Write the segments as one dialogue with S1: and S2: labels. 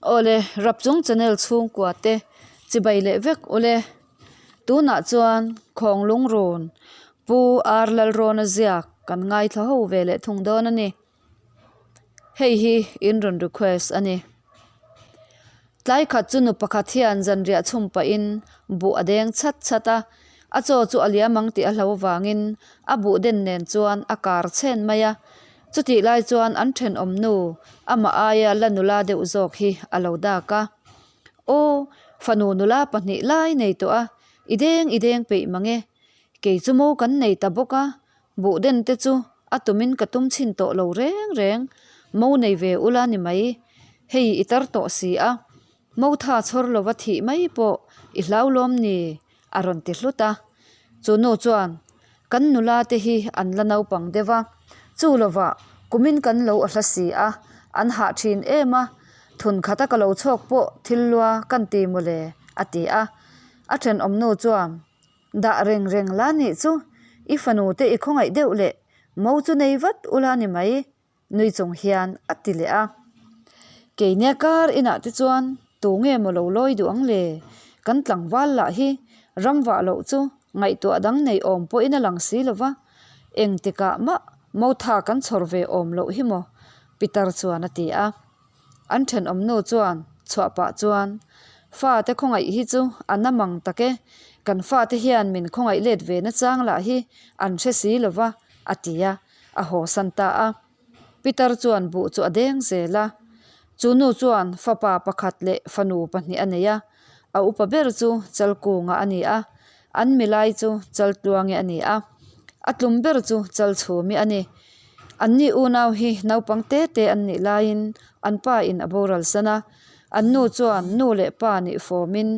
S1: Awle, Rapchung channel chhungkua te chibai leh vek ule. Tunah chuan Khawnglung run Pu R Lalrawna ziak kan ngaithla ho ve leh thung dawn a ni. Hei hi in rawn request a ni. Tlai khat chu nu pakhat hian zanriah chhum pahin buh a deng chhat chhat a, a chaw chu a liam ang tih a hlo vangin a buh den nen chuan a kar chhen mai a. Chutih lai chuan an thenawm nu amah aia la nula deuh zawk hi a lo dak a. Aw, fanu nula pahnih lai nei tawh a, i deng i deng peih mang e. Kei chu mo kan nei ta bawk a, Buh den te chu a tumin ka tum chhin tawh lo reng reng, mo nei ve ula ni mai, hei i tar tawh si a, mo tha chhawr lova thih mai pawh i hlau lawm ni a rawn ti hlut a. Chu nu chuan, Kan nula te hi an la naupang deuh a, chu lovah kumin kan lo a hla si a, an hah thin em a, thun khata ka lo chhawk pawh thil lua kan ti mawle a ti a. A thenawm nu chuan, Dah reng reng la nih chu, i fanu te i khawngaih deuh leh mo chu nei vat ula ni mai, nui chung hian a ti leh a. Keinia kar inah te chuan tu nge maw lo lawi duh ang le? Kan tlangval lah hi ram vah loh chu ngaihtuah dang nei awm pawhin a lang si lo va, engtikah mah mo tha kan chhawr ve awm loh hi maw? Pitar chuan a ti a. An thenawm nu chuan chhuah pah chuan, Fate khawngaih hi chu a na mang tak e, kan fate hian min khawngaih let ve na chang lah hi an hre si lo va, a ti a, a haw san ta a. Pitar chuan buh chu a deng zel a. Chu nu chuan fapa pakhat leh fanu pahnih a nei a, a upa ber chu Chalkunga a ni a, an milai chu Chaltluangi a ni a, a tlum ber chu Chalchhumi a ni. Anni unau hi naupang te te an nih laiin an pa in a boral san a, an nu chuan nu leh pa nih fawmin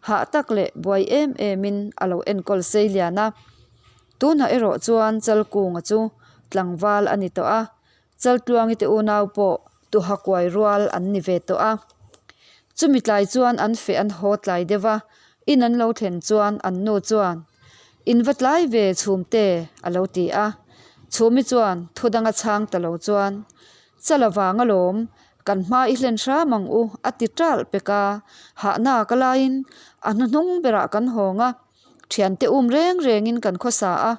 S1: hah tak leh buai em emin a lo enkawl sei lian a. Tunah erawh chuan Chalkunga chu tlangval a ni tawh a, Chaltluangi te unau pawh tuha kuai rual an ni ve tawh a. Chumi tlai chuan an feh an haw tlai deuh a, in an lo thlen chuan an nu chuan, In va tlai ve chhumte a lo ti a. Chhumi chuan thu danga chhang ta lo chuan, Chala vang alawm, kan hma i hlen hram ang u a ti ṭalh pek a, hahna ka laiin a hnuhnung berah kan hawng a, thiante um reng rengin kan khawsa a,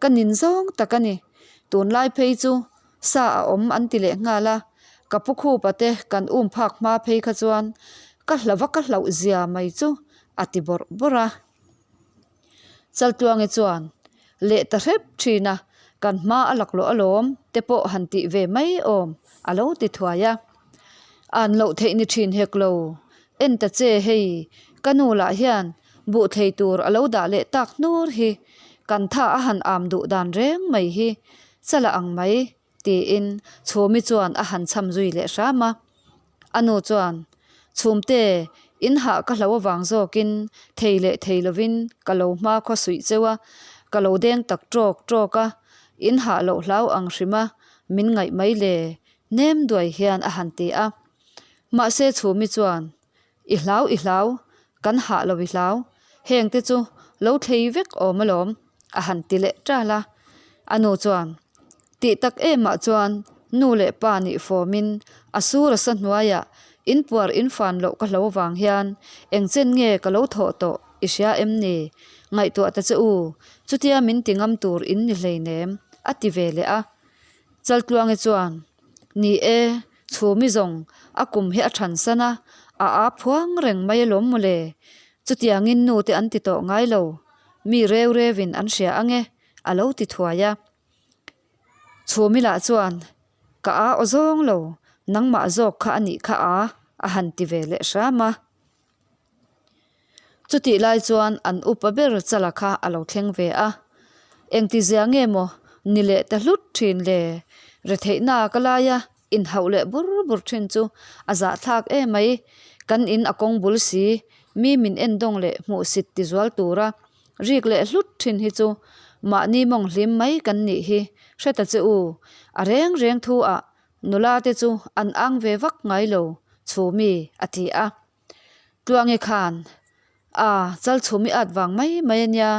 S1: ka nin zawng tak a ni. Tunlai phei chu sa a awm an ti leh nghal a, ka pu khupa te kan um phak hma phei kha chuan ka hlauh a ka hlauh zia mai chu a ti bawrh bawrh a. Chaltluangi chuan leh ta hrep thin a, kan hma a laklawh alawm te pawh han tih ve mai awm a lo ti thuai a. An loh theih ni thin hek lo, en ta che hei ka nu lah hian buh thei tur a lo dah leh tak hnur hi kan tha a han am duh dan reng mai hi chala ang mai tiin Chhumi chuan a han cham zui leh hram a. A nu chuan, Chhumte, in hah ka hlo avang zawkin thei leh thei lovin ka lo hma khaw suih cheu a, ka lo deng tak tawk tawk a, in hah loh hlau ang hrim a, min ngaih mai le, nem duai hian a han ti a. Mahse Chhumi chuan, I hlau i hlau, kan hah lo i hlau, heng te chu lo thlei vek awm alawm, a han ti leh ṭal a. A nu chuan, Tih tak emah chuan nu leh pa nih fawmin a sur a sa hnuaiah inpuar infan loh ka hlo vang hian eng chen nge ka lo thawh tawh i hria em ni? Ngaihtuah ta che u, chutia min ti ngam tur in ni hleinem, a ti ve leh a. Chaltluangi chuan, Ni e, Chhumi zawng a kum hi a than san a, a aa phuang reng mai alawm mawle. Chutiangin nu te an ti tawh ngai lo, mi reu reuin an hria ang e, a lo ti thuai a. Chhumi lah chuan, Ka aa aw zawng lo, nangmah zawk kha a nih kha a, a han ti ve leh hram a. Chutih lai chuan an upa ber chala kha a lo thleng ve a, Engtizia nge maw ni leh ta hlut thin le? Retheihna ka lai a, inhauh leh bur bur thin chu a zahthlak emai, kan in a kawng bul si, mi min endawng leh hmuhsit ti zual tura rik leh hlut thin hi chu mahni mawng hlim mai kan nih hi hre ta che u, a reng reng thu ah nula te chu an ang ve vak ngai lo chhumi a ti a. Tluangi khan, A, chal chhum i at vang mai mai a nia,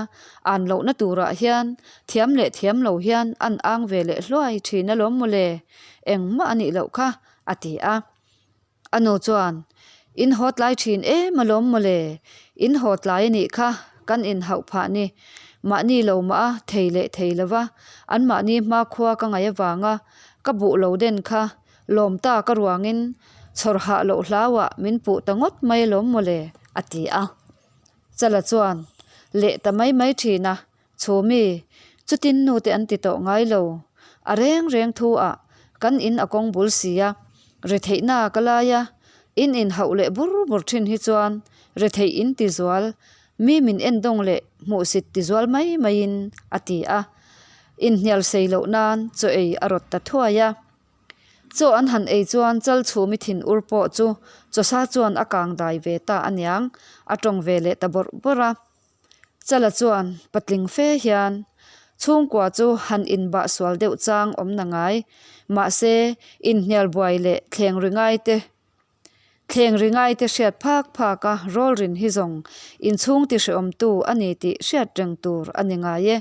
S1: an lohna turah hian thiam leh thiam lo hian an ang ve leh hluai thin alawm mawle, engmah a nih loh kha, a ti a. A nu chuan, In haw tlai thin em alawm mawle, in haw tlai a nih kha, kan inhauh phah ni. Mahni lo mah a, thei leh thei lova, anmahni hmakhua ka ngaih avanga ka buh lo den kha lawm ta ka ruangin chhawr hah loh hlauah min puh ta ngawt mai alawm mawle, a ti a. Chala chuan leh ta mai mai thin a, Chhumi, chutin nu te an ti tawh ngai lo. A reng reng thu ah kan in a kawng bul si a, retheihna ka lai a, in inhauh leh bur bur thin hi chuan retheih in ti zual, mi min endawng leh hmuhsit ti zual mai maiin a ti a. Inhnial sei loh nan chaw ei a rawt ta thuai a. Chaw an han ei chuan chal chhumi thin ur pawh chu chawsa chuan a kang dai ve ta aniang, a tawng ve leh ta bawrh bawrh a. Chala chuan patling fe hian chhungkua chu han inbah sual deuh chang awm na ngai, mahse inhnial buai leh thleng ri ngai te thleng ri ngai te hriat phak phak a rawl rin hi zawng inchhung ti hrehawmtu a ni tih hriat reng tur a ni ngai e.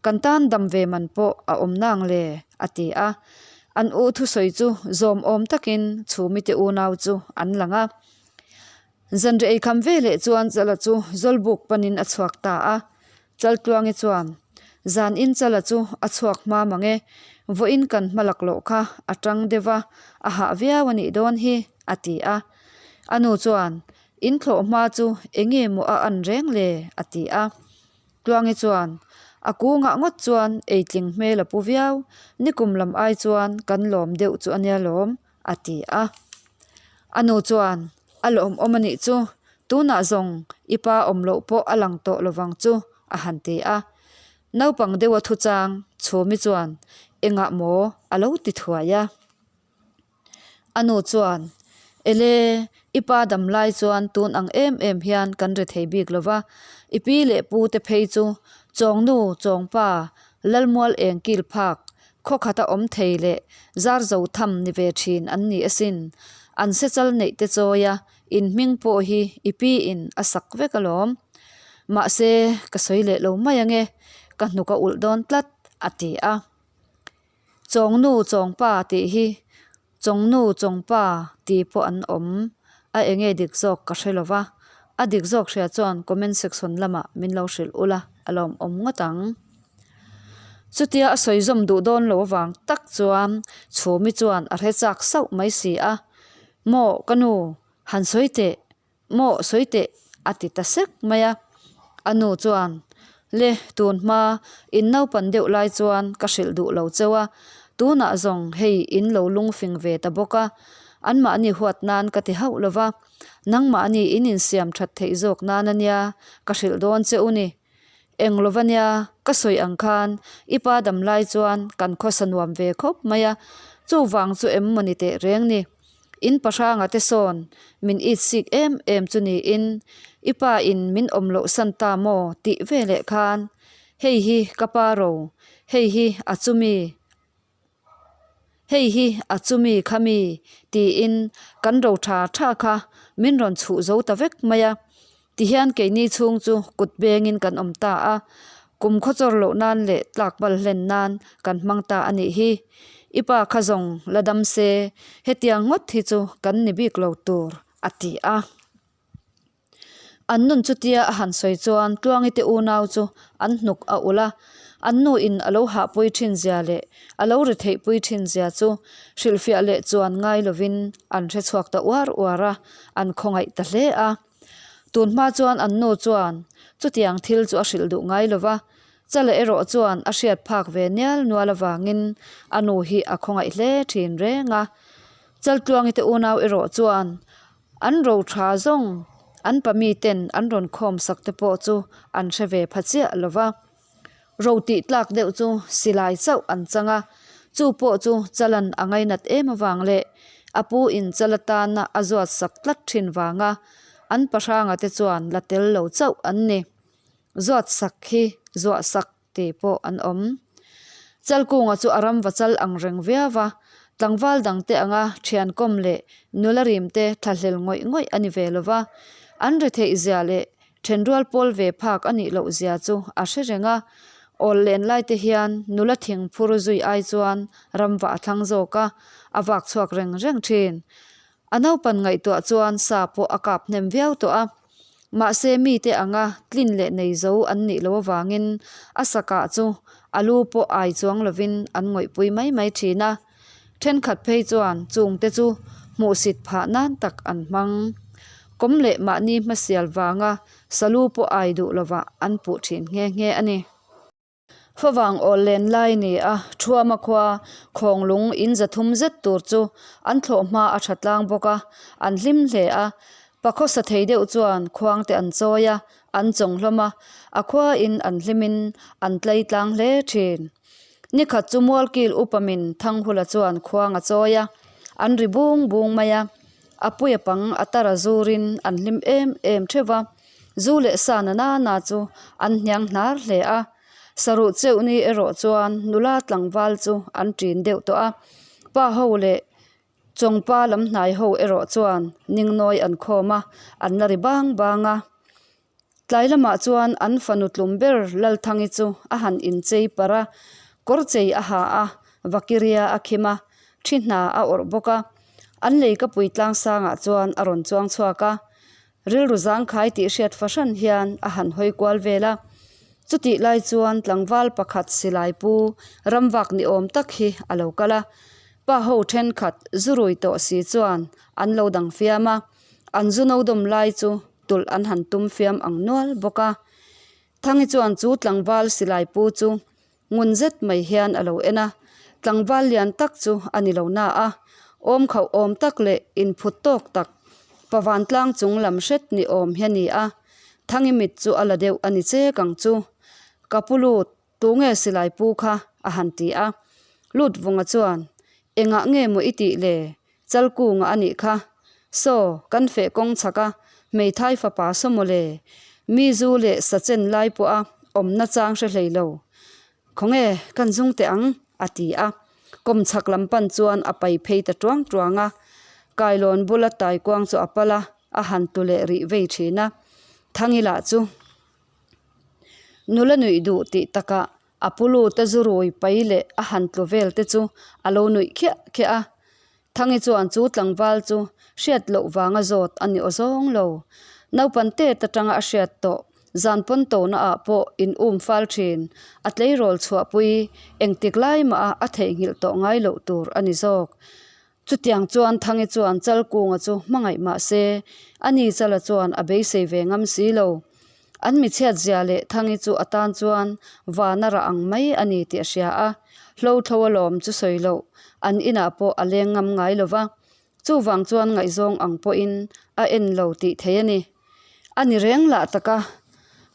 S1: Kan tan dam ve man pawh a awm nang le, a ti a. An u thusawi chu zawm awm takin chhumite unau chu an lang a. Zanriah ei kham ve leh chuan Chala chu Zawlbuk panin a chhuak ta a. Chaltluangi chuan, Zanin Chala chu a chhuak hma mang e, vawiin kan hma lak loh kha a tang deuh a, a hah viau a nih dawn hi, a ti a. A nu chuan, In thlawh hma chu enge maw a an reng le? a ti a. Tluangi chuan, A kungah ngawt chuan eitling hmel a pu viau, nikum lam ai chuan kan lawm deuh chu a nia lawm, a ti a. A nu chuan, A lawmawm a nih chu, tunah zawng i pa awm loh pawh a lang tawh lovang chu, a han ti a. Naupang deuha thuchang Chhumi chuan, Engah maw? a lo ti thuai a. A nu chuan, Ele, i pa dam lai chuan tun ang em em hian kan ri thei bik lo va, i pi leh pu te phei chu Chawngnu, Chawngpa, Lalmual eng kil phak, Khaw khata awm thei leh zar zo tham ni ve thin an ni asin. An sechal neih te chawi a, in hming pawh hi i pi in a sak vek alawm. Mahse, ka sawi leh lo mai ange, ka hnuk a ulh dawn tlat, a ti a. Chawngnu Chawngpa tih hi Chawngnu Chawngpa tih pawh an awm a, enge dik zawk ka hre lova, a dik zawk hria chuan comment section lamah min lo hrilh ula a lawmawm ngawt ang. Chutia a sawi zawm duh dawn lo avang tak chuan Chhumi chuan a hre chak sauh mai si a, Maw ka nu, han sawi teh Maw sawi teh a ti ta sek mai a. A nu chuan, Le, tun hma in naupan deuh lai chuan ka hrilh duh lo cheu a, tunah zawng hei in lo lungfing ve ta bawk a, anmahni huat nan ka ti hauh lo va, nangmahni in insiam that theih zawk nan a nia ka hrilh dawn che u ni. Eng lova nia, ka sawi ang khan i pa dam lai chuan kan khawsa nuam ve khawp mai a, chuvang chu em maw ni teh reng ni. In pahranga te sawn min it sik em em chu niin i pa in min awm loh san ta maw tih ve leh khan hei hi ka pa ro, hei hi a chumi, hei hi a chumi kha mi tiin kan ro tha tha kha min rawn chhuh zo ta vek mai a. Tihian keini chhung chu kut bengin kan awm ta a, kum khawchawr loh nan leh tlak bal hlen nan kan hmang ta a nih hi. I pa kha zawng la dam se, hetiang ngawt hi chu kan ni bik lo tur, a ti a. An nun chutia a han sawi chuan Tluangi te unau chu an hnuk a ulh a, an nu in a lo hahpui thin zia leh a lo ri theihpui thin zia chu hrilhfiah leh chuan ngai lovin an hrechhuak ta uar uar a, an khawngaih ta hle a. Tun hma chuan an nu chuan chutiang thil chu a hrilh duh ngai lo va, Chala erawh chuan a hriat phak ve nial nual avangin a nu hi a khawngaih hle thin reng a. Chaltluangi te unau erawh chuan an ro tha zawng an pami ten an rawn khawm sak te pawh chu an hre ve pha chiah lo va. Ro tih tlak deuh chu silai chauh an chang a, chu pawh chu Chalan a ngainat em avang leh a pu in Chal atana a zuat sak tlat thin vanga an pahranga te chuan la tel lo chauh an ni. Zuat sak hi zuah sak tih pawh an awm. Chalkunga chu a ram va chal ang reng viau va, tlangval dangte anga thiankawm leh nula rimte thlahlel ngawih ngawih a ni ve lo va, an retheih zia leh Thenrual pawl ve phak a nih loh zia chu a hre reng a, awl len lai te hian nula thing phur zui ai chuan ramva a thlang zawk a, a vak chhuak reng reng thin. A naupan ngaihtuah chuan sa pawh a kap hnem viau tawh a. Mahse mite anga tlin leh nei zo an nih loh avangin a sakah chu a lu pawh ai chuang lovin an ngawihpui mai mai thin a. Thenkhat phei chuan chungte chu hmuhsit phah nan tak an hmang. Kawm leh mahni hmasial vanga salu pawh ai duh lovah an puh thin nghe nghe a ni. Favang awl len lai ni a, Thuama khua Khawnglung in 300 zet tur chu an thlawh hma a tha tlang bawk a, an hlim hle a. Pakhawsa thei deuh chuan khuang te an chawi a, an chawng hlawm a, a khua in an hlim in an tlei tlang hle thin. Nikhat chu Mualkil upa min Thanghula chuan khuang a chawi a, an ri bung bung mai a, a puia pang a tar a zurin an hlim em em theuh va. Zu leh sa na na na chu an hniang hnar hle a, saruh cheuh ni erawh chuan nula tlangval chu an ṭin deuh tawh a, pa ho leh chawngpa lam hnai ho erawh chuan ningnawi an khawm a, an la ri bang bang a. Tlai lamah chuan an fanu tlum ber Lalthangi chu a han inchei parh a, kawr chei a ha a, vakiria a khim a, thi hna a awrh bawk a, an leikapui tlangsangah chuan a rawn chuang chhuak a. Rilru zangkhai tih hriat fahran hian a han hawi kual vel a. Chutih lai chuan tlangval pakhat silai pu ramvak ni awm tak hi a lo kal a. Pa ho thenkhat zu rui tawh si chuan an lo dang fiam a, an zu no dawm lai chu tulh an han tum fiam ang nual bawk a. Thangi chuan chu tlangval silai pu chu Ngun zet mai hian a lo en a, tlangval lian tak chu a ni lo na a, awm khauh awm tak leh inphut tawk tak, pavantlang chung lam hret ni awm hi a ni a, Thangi mit chu a la deuh a ni chek ang chu. Ka pu lut, tunge silai pu kha? a han ti a. Lutvunga chuan, Engah nge maw i tih le? Chalkunga a nih kha. Saw, kan feh kawng chhak a, hmeithai fapa saw mawle. Mi zu leh sa chen lai pawha awmna chang hre hlei lo. Khawnge, kan zung teh ang, a ti a. Kawm chhak lam pan chuan a pai phei ta tuang tuang a. Kailawn bula taikuang chu a pal a, a han tu leh rih vei thin a. Thangi lah chu nula nuih duh tih takah A pu lut a zu rui pai leh a han tlu vel te chu a lo nuih khiah khiah a. Thangi chuan chu tlangval chu hriat loh vanga zawt a ni aw zawng lo. Naupan tet atanga a hriat tawh zan pawn tona ah pawh in um fal thin a tleirawl chhuahpui engtik lai mah a a theihnghilh tawh ngai loh tur a ni zawk. Chutiang chuan Thangi chuan Chalkunga chu hmangaih mah se, ani Chala chuan a beisei ve ngam si lo. An michhiat zia leh Thangi chu a tan chuan vana rah ang mai a ni tih a hria a, hlothlo a lawm chu sawi loh, an inah pawh a leng ngam ngai lo va. Chuvang chuan ngaihzawng ang pawhin a en lo tih thei a ni. A ni reng lah tak a,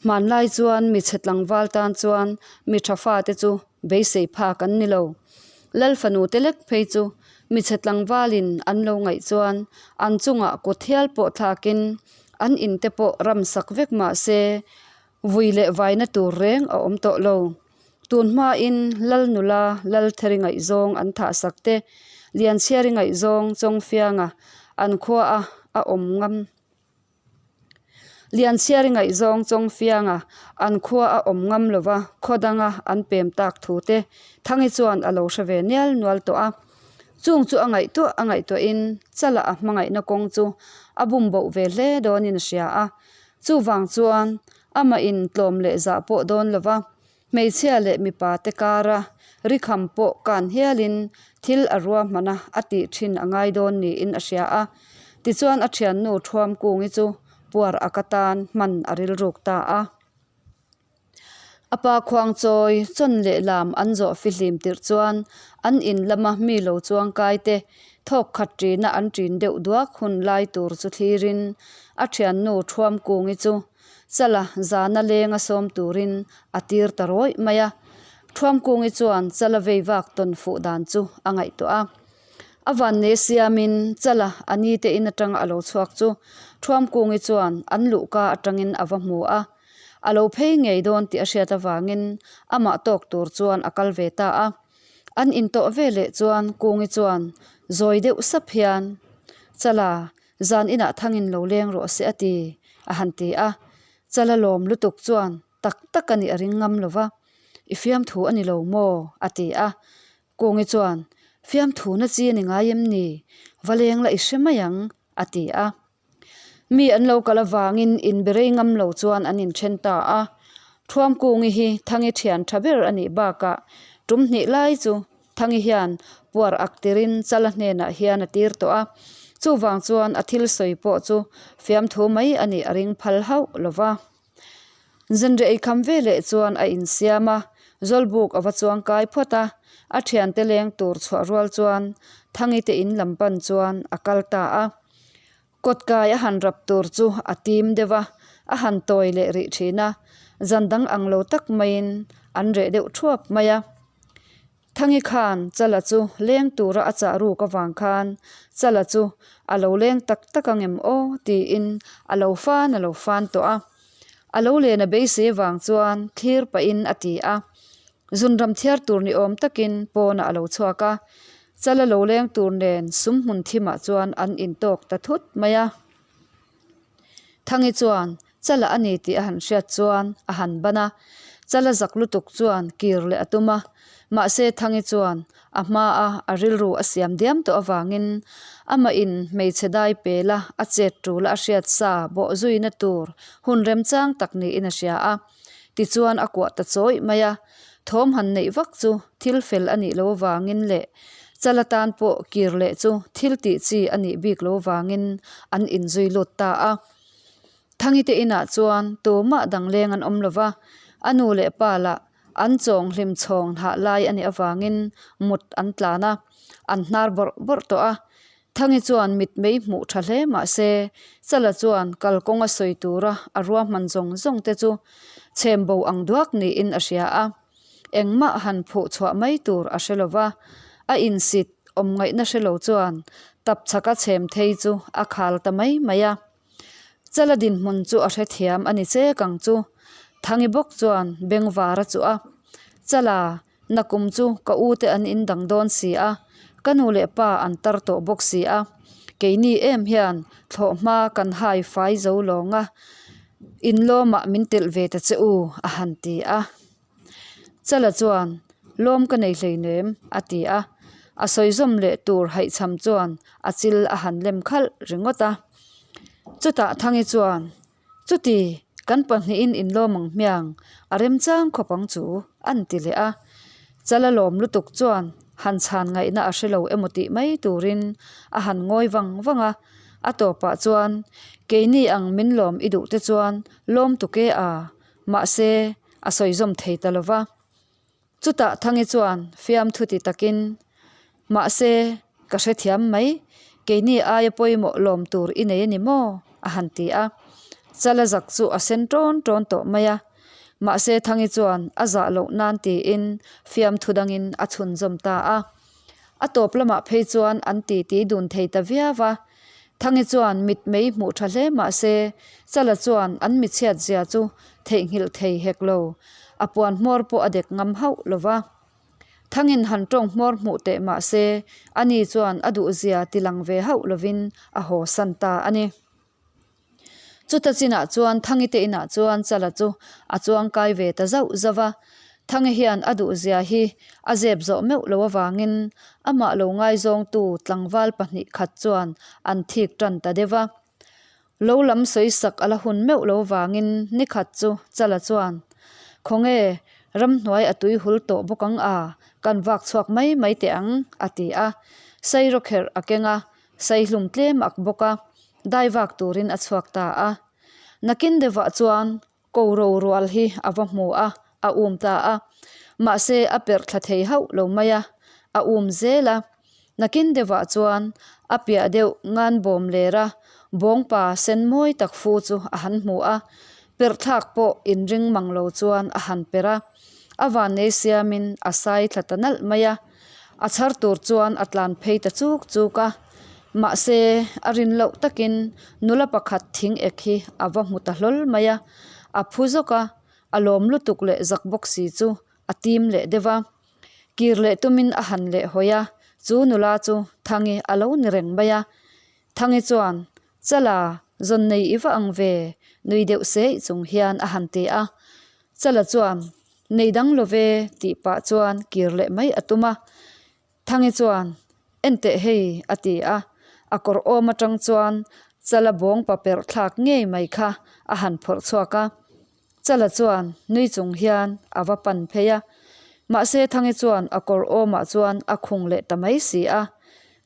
S1: hmanlai chuan michhe tlangval tan chuan mi tha fate chu beisei phak an ni lo. Lal fanu te lek phei chu michhe tlangvalin an lo ngaih chuan an chungah kut hial pawh thlakin an in te pawh ram sak vek mah se vui leh vaina tur reng a awm tawh lo. Tun hmain Lal nula Laltheri ngaihzawng an thah sak te, Lianchhiari ngaihzawng Chawngfianga an khua a a awm ngam. Lianchhiari ngaihzawng Chawngfianga an khua a awm ngam lova khaw danga an pem tak thu te Thangi chuan a lo hre ve nial nual tawh a. Chung chu a ngaihtuah a ngaihtuahin Chala a hmangaihna kawng chu a bum boh ve hle dawnin a hria a. Chuvang chuan amah in tlawm leh zah pawh dawn lova Hmeichhia leh mipa te kara rikham pawh kan hialin thil a ruahman a, a tih thin a ngai dawn niin a hria a. Tichuan a thiannu Thuamkungi chu puar a ka tan hman a rilruk ta a. A pa khuangchawi chawn leh lam an zawh fihlim tirh chuan an in lama mi lo chuangkai te thawk khat ṭina an ṭin deuh duak hun lai tur chu thlirin a thiannu Thuamkungi chu Chala zana lenga sawm turin a tir ta rawih mai a. Thuamkungi chuan Chala vei vak tawn fuh dan chu a ngaihtuah a. A vanne siamin Chala a ni te in atanga a lo chhuak chu Thuamkungi chuan an luhka atangin a va hmu a. A lo phei ngei dawn tih a hriat avangin amah tawk tur chuan a kal ve ta a. An intawh veleh chuan Kungi chuan zawi deuh sap hian, Chala, Zan inah thangin lo leng rawh se a ti, a han ti a. Chala lawm lutuk chuan tak tak a nih a ring ngam lo va, I fiamthu a ni lo maw? a ti a. Kungi chuan, Fiamthuna chi a ni ngai em ni? Va leng la i hre mai ang, a ti a. Mi an lo kal avangin inberei ngam lo chuan an inthen ta a. Thuamkungi hi Thangi thian tha ber a nih bakah tum hnih lai chu Thangi hian puar ak tirin Chala hnenah hian a tir tawh a. Chuvang chuan a thil sawi pawh chu fiamthu mai a nih a ring phal hauh lo va. Zanriah eikham ve leh chuan a insiam a, Zawlbuk a va chuang kai phawt a, a thiante leng tur chhuah rual chuan Thangi te in lam pan chuan a kal ta a. Kawtkai a han rap tur chu a tim deuh a, a han tawi leh rih thin a, zan dang ang lo tak maiin an reh deuh thuap mai a. Thangi khan Chala chu leng tura a chah ruk avang khan Chala chu a lo leng tak tak ang em aw tiin a lo fan a lo fan tawh a. A lo len a beisei avang chuan thlir pahin a ti a. Zunram thiar tur ni awm takin pawnah a lo chhuak a. Chala lo leng tur nen sum hmun thimah chuan an intawk ta thut mai a. Thangi chuan Chala a ni tih a han hriat chuan a han ban a, Chala zak lutuk chuan kir leh a tum a, mahse Thangi chuan a hmaa a rilru a siam diam tawh avangin amah in hmeichhe dai pela a chet tul a hriat sa bawh zuina tur hun remchang tak niin a hria a, tichuan a kuah ta chawih mai a, thawm han neih vak chu thil fel a nih loh avangin leh Chala tan pawh kir leh chu thil tih chi a nih bik loh avangin an inzui lut ta a. Thangi te inah chuan tumah dang leng an awm lo va, a nu leh pa lah an chawng hlim chhawng hah lai a nih avangin mut an tlan a, an hnar bawrh bawrh tawh a. Thangi chuan mitmei hmuh tha hle mah se, Chala chuan kalkawnga sawi tura a ruahman zawng zawng te chu chhem bo ang duak niin a hria a. Engmah han phuh chhuah mai tur a hre lo va, a insit awm ngaihna hre lo chuan tapchhaka chhem thei chu a khal ta mai mai a. Chala dinhmun chu a hrethiam a ni chek ang chu. Thangi bawk chuan bengvar a chuh a, Chala, nakum chu ka u te an indang dawn si a, ka nu leh pa an tar tawh bawk si a, keini em hian thlawhhma kan hai fai zo lawng a, inlawmah min telh ve ta che u, a han ti a. Chala chuan, Lawm ka nei hleinem, a ti a. A sawi zawm leh tur haihchham chuan a chil a han lem khalh ringawt a. Chutah Thangi chuan, Chuti, kan pahnihin inlawm ang hmiang, a remchang khawp ang chu, an ti leh a. Chala lawm lutuk chuan han chhan ngaihna a hre lo emaw tih mai turin a han ngawi vang vang a. A tawpah chuan, Keini ang min lawm i duh te chuan lawm tuk e a, Mahse, a sawi zawm thei ta lo va. Chutah Thangi chuan fiamthu ti takin, Mahse, ka hrethiam mai, keini aia pawimawh lawm tur i nei a ni maw? a han ti a. Chala zak chu a sen ṭawn ṭawn tawh mai a. Mahse, Thangi chuan a zah loh nan tiin fiamthu dangin a chhunzawm ta a. A tawp lamah phei chuan an titi dun thei ta viau a. Thangi chuan mitmei hmuh tha hle mah se, Chala chuan an michhiat zia chu theihnghilh thei hek lo. A puan hmawr pawh a dek ngam hauh lo va. Thangin han tawng hmawr hmuh teh mah se, ani chuan a duhzia tilang ve hauh lovin a haw san ta a ni. Chuta chinah chuan Thangi te inah chuan Chala chu a chuang kai ve ta zauh zauh a. Thangi hian a duhzia hi a zep zawh meuh lo avangin amah lo ngaizawngtu tlangval pahnih khat chuan an thik tan ta deuh a. Lo lam sawi sak a la hun meuh lo avangin nikhat chu Chala chuan, Khawnge, ramhnuai a tui hul tawh bawk ang a, kan vak chhuak mai mai teh ang, a ti a. Sairawkherh a keng a, Saihlum tlem ak bawk a, dai vak turin a chhuak ta a. Nakin deuhah chuan ko ro rual hi a va hmu a, a um ta a. Mahse a perh thla thei hauh lo mai a, a um zel a. Nakin deuhah chuan a piah deuh ngan bawm ler a, bawngpa sen mawi tak fu chu a han hmu a. Perh thlak pawh inring mang lo chuan a han perh a. A vannei siamin a sai thla ta nalh mai a. A chhar tur chuan a tlan phei ta chuk chuk a, mahse a rin loh takin nula pakhat thing ek hi a va hmu ta hlawl mai a, a phu zawk a, a lawm lutuk leh zak bawk si chu a tim leh deuh va. Kir leh tumin a han leh hawi a, chu nula chu Thangi a lo ni reng mai a. Thangi chuan, Chala, zawn nei i va ang ve, nui deuh seih chung hian a han ti a. Chala chuan, Nei dang lo ve, tih pah chuan kir leh mai a tum a. Thangi chuan, Enteh hei, a ti a. A kawr awm atang chuan Chala bawng pa perh thlak ngei mai kha a han phawrh chhuak a. Chala chuan nui chung hian a va pan phei a. Mahse Thangi chuan a kawr awmah chuan a khung leh ta mai si a.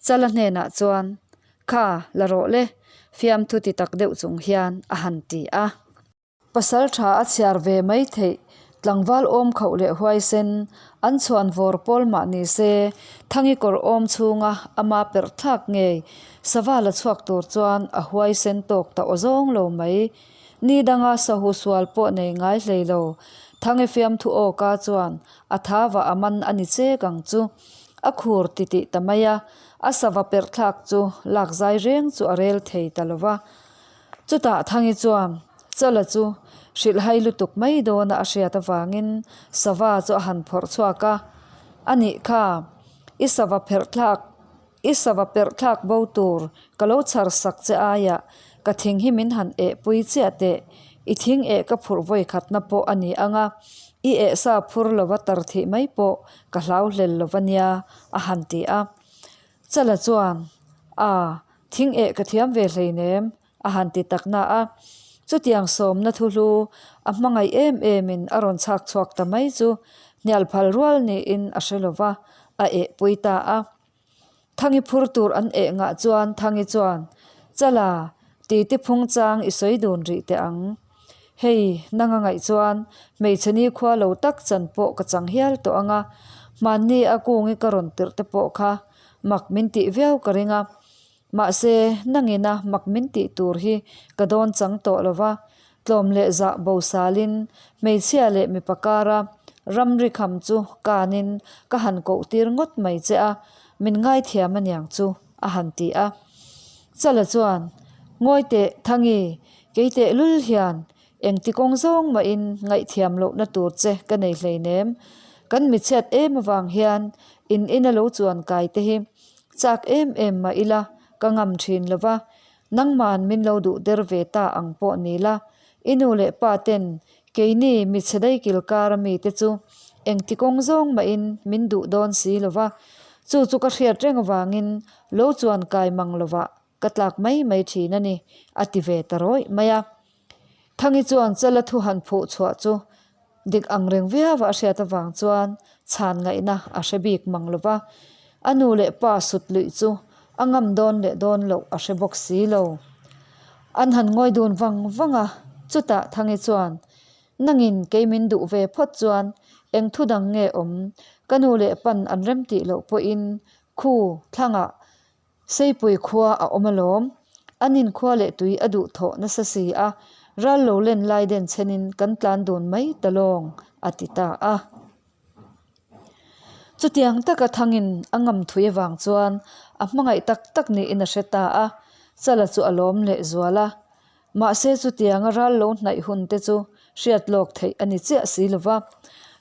S1: Chala hnenah chuan, Kha, la rawh le, fiamthu ti tak deuh chung hian a han ti a. Pasal tha a chhiar ve mai theih, tlangval awm khauh leh huaisen, an chhuan vawr pawl mah ni se, Thangi kawr awm chhunga ama perh thlak ngei, sava la chhuak tur chuan a huaisen tawk ta aw zawng lo mai. Ni danga sahu sual pawh nei ngai hlei lo, Thangi fiamthu awka chuan a tha va a man a ni chek ang chu. A khur titih ta mai a, a sava perh thlak chu lak zai reng chu a rel thei ta lo va. Chutah Thangi chuan Chala chu hrilhhai lutuk mai dawna a hriat avangin sava chu a han phawrh chhuak a, A nih kha, i sava pherh thlak, i sava perh thlak bo tur ka lo chhar sak che aiah ka thing hi min han eh pui chiah teh, i thing eh ka phurh vawi khatna pawh a ni ang a, i eh sa phur lova tar thih mai pawh ka hlau hlel lova nia, a han ti a. Chala chuan, A, thing eh ka thiam ve hleinem, a han ti tak na a. Chutiang sawmna thuhlu a hmangaih em emin a rawn chhak chhuak ta mai chu hnial phal rual niin a hre lo va, a eh pui ta a. Thangi phur tur an eh ngah chuan Thangi chuan, Chala, titi phung chang i sawi dun rih teh ang. Hei, nanga ngaih chuan hmeichhe nikhua lo tak chan pawh ka chang hial tawh ang a, hmanni a kungi ka rawn tirh te pawh kha mak min tih viau ka ring a. Mahse, nangina mak min tih tur hi ka dawn chang tawh lo va, tlawm leh zah bo salin hmeichhia leh mipa kara ramri kham chu kanin ka han koh tir ngawt mai che a, min ngaithiam aniang chu, a han ti a. Chala chuan, Ngawi teh, Thangi, kei teh lul hian engti kawng zawng mahin ngaihthiam lohna tur che ka nei hleinem. Kan michhiat em avang hian in ina lo chuan kai te hi chak em em mah ila ka ngam thin lo va, nangman min lo duh der ve ta ang pawh ni la, i nu leh pa ten keini michhe daikil kara mite chu engti kawng zawng mahin min duh dawn si lo va, chu chu ka hriat reng avangin lo chuan kai mang lovah ka tlak mai mai thin a ni, a ti ve ta rawih mai a. Thangi chuan Chala thu han phuh chhuah chu dik ang reng viau a hriat avang chuan chhan ngaihna a hre bik mang lo va, a nu leh pa sut luih chu a ngam dawn leh dawn loh a hre bawk si lo. An han ngawi dun vang vang a, chutah Thangi chuan, Nangin kei min duh ve phawt chuan eng thu dang nge awm? Ka nu leh pan an remtih loh pawhin khu thlangah Seipui khua a awm alawm. An inkhua leh tui a duh thawh nasa si a, ral lo len lai den chhenin kan tlan dun mai ta lawng, a ti ta a. Chutiang taka thangin a ngam thui avang chuan a hmangaih tak tak niin a hre ta a, Chala chu a lawm leh zual a. Mahse chutianga ral lo hnaih hun te chu hriat lawk theih a ni chiah si lo va.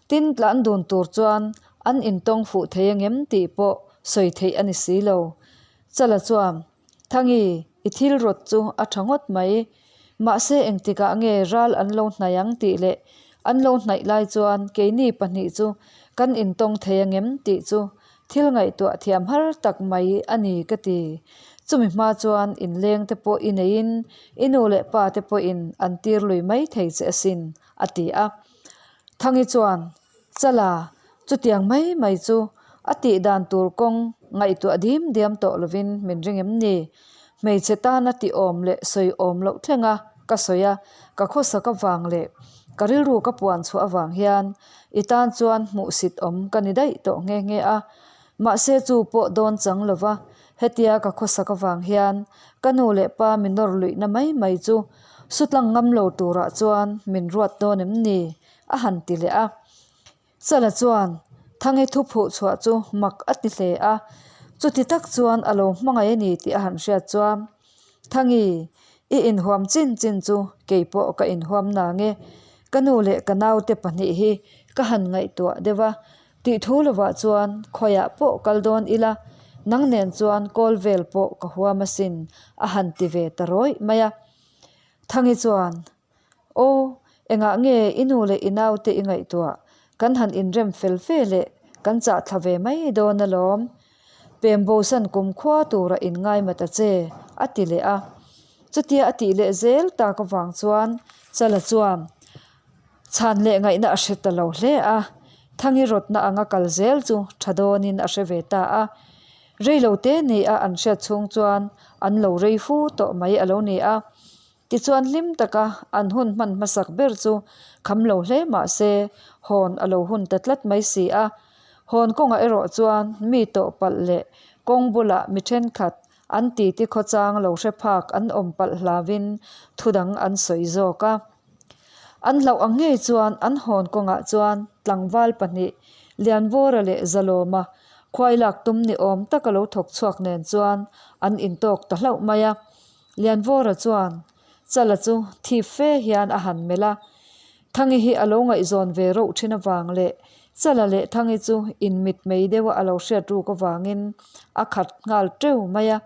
S1: Tin tlan dun tur chuan an intawng fuh thei angem tih pawh sawi theih a ni si lo. Chala chuan, Thangi, i thil rawt chu a tha ngawt mai. Mahse engtikah nge ral an lo hnaih ang tih leh an lo hnaih lai chuan keini pahnih chu kan intawng thei angem tih chu Thil ngaihtuah thiam har tak mai a ni ka ti. Chumi hma chuan inleng te pawh i neiin i nu leh pa te pawhin an tir lui mai thei che asin, a ti a. Thangi chuan, Chala, chutiang mai mai chu a tih dan tur kawng ngaihtuah dim diam tawh lovin min ring em ni? Hmeichhe tana tih awm leh sawi awm loh thlenga ka sawi a, ka khawsak avang leh ka rilru ka puan chhuah avang hian I tan chuan hmuhsit awm ka ni daih tawh nghe nghe a, mahse chu pawh dawn chang lo va, hetia ka khawsak avang hian ka nu leh pa min nawr luihna mai mai chu sutlang ngam lo turah chuan min ruat dawn em ni? a han ti leh a. Chala chuan Thangi thu phuh chhuah chu mak a ti hle a, chuti tak chuan a lo hmangaih a ni tih a han hriat chuan Thangi, i inhuam chin chin chu kei pawh ka inhuam na nge? Ka nu leh ka naute pahnih hi ka han ngaihtuah deuh a, tih thu lovah chuan khawiah pawh kal dawn ila, nang nen chuan kawl vel pawh ka huam asin, a han ti ve ta rawih mai a. Thangi chuan, Aw, engah nge i nu leh i naute i ngaihtuah? Kan han inrem fel fe leh kan chah thla ve mai dawn alawm. Pembosan kumkhua tura inngaima ta che, a ti leh a. Chutia a tih leh zel tak avang chuan Chala chuan chhan leh ngaihna a hre ta lo hle a, Thangi rawtna anga kal zel chu tha dawnin a hre ve ta a. Rei lo te ni a an hriat chhung chuan an lo rei fu tawh mai a lo ni a. Tichuan hlim taka an hun hman hmasak ber chu kham lo hle mah se hawn a lo hun ta tlat mai si a. Hawn kawngah erawh chuan mi tawh palh leh kawng bulah mi thenkhat an titi khawchang lo hre phak an awm palh hlauhin thudang an sawi zawk a. An hlauh ang ngei chuan an hawn kawngah chuan tlangval pahnih Lianvawra leh Zalawma khuai lak tum ni awm taka lo thawk chhuak nen chuan an intawk ta hlauh mai a. Lianvawra chuan Chala chu thip fe hian a han melh a, Thangi hi a lo ngaihzawn ve rauh thin avang leh Chala leh Thangi chu inmit mei deuha a lo hriat ruk avangin a khat nghal teuh mai a.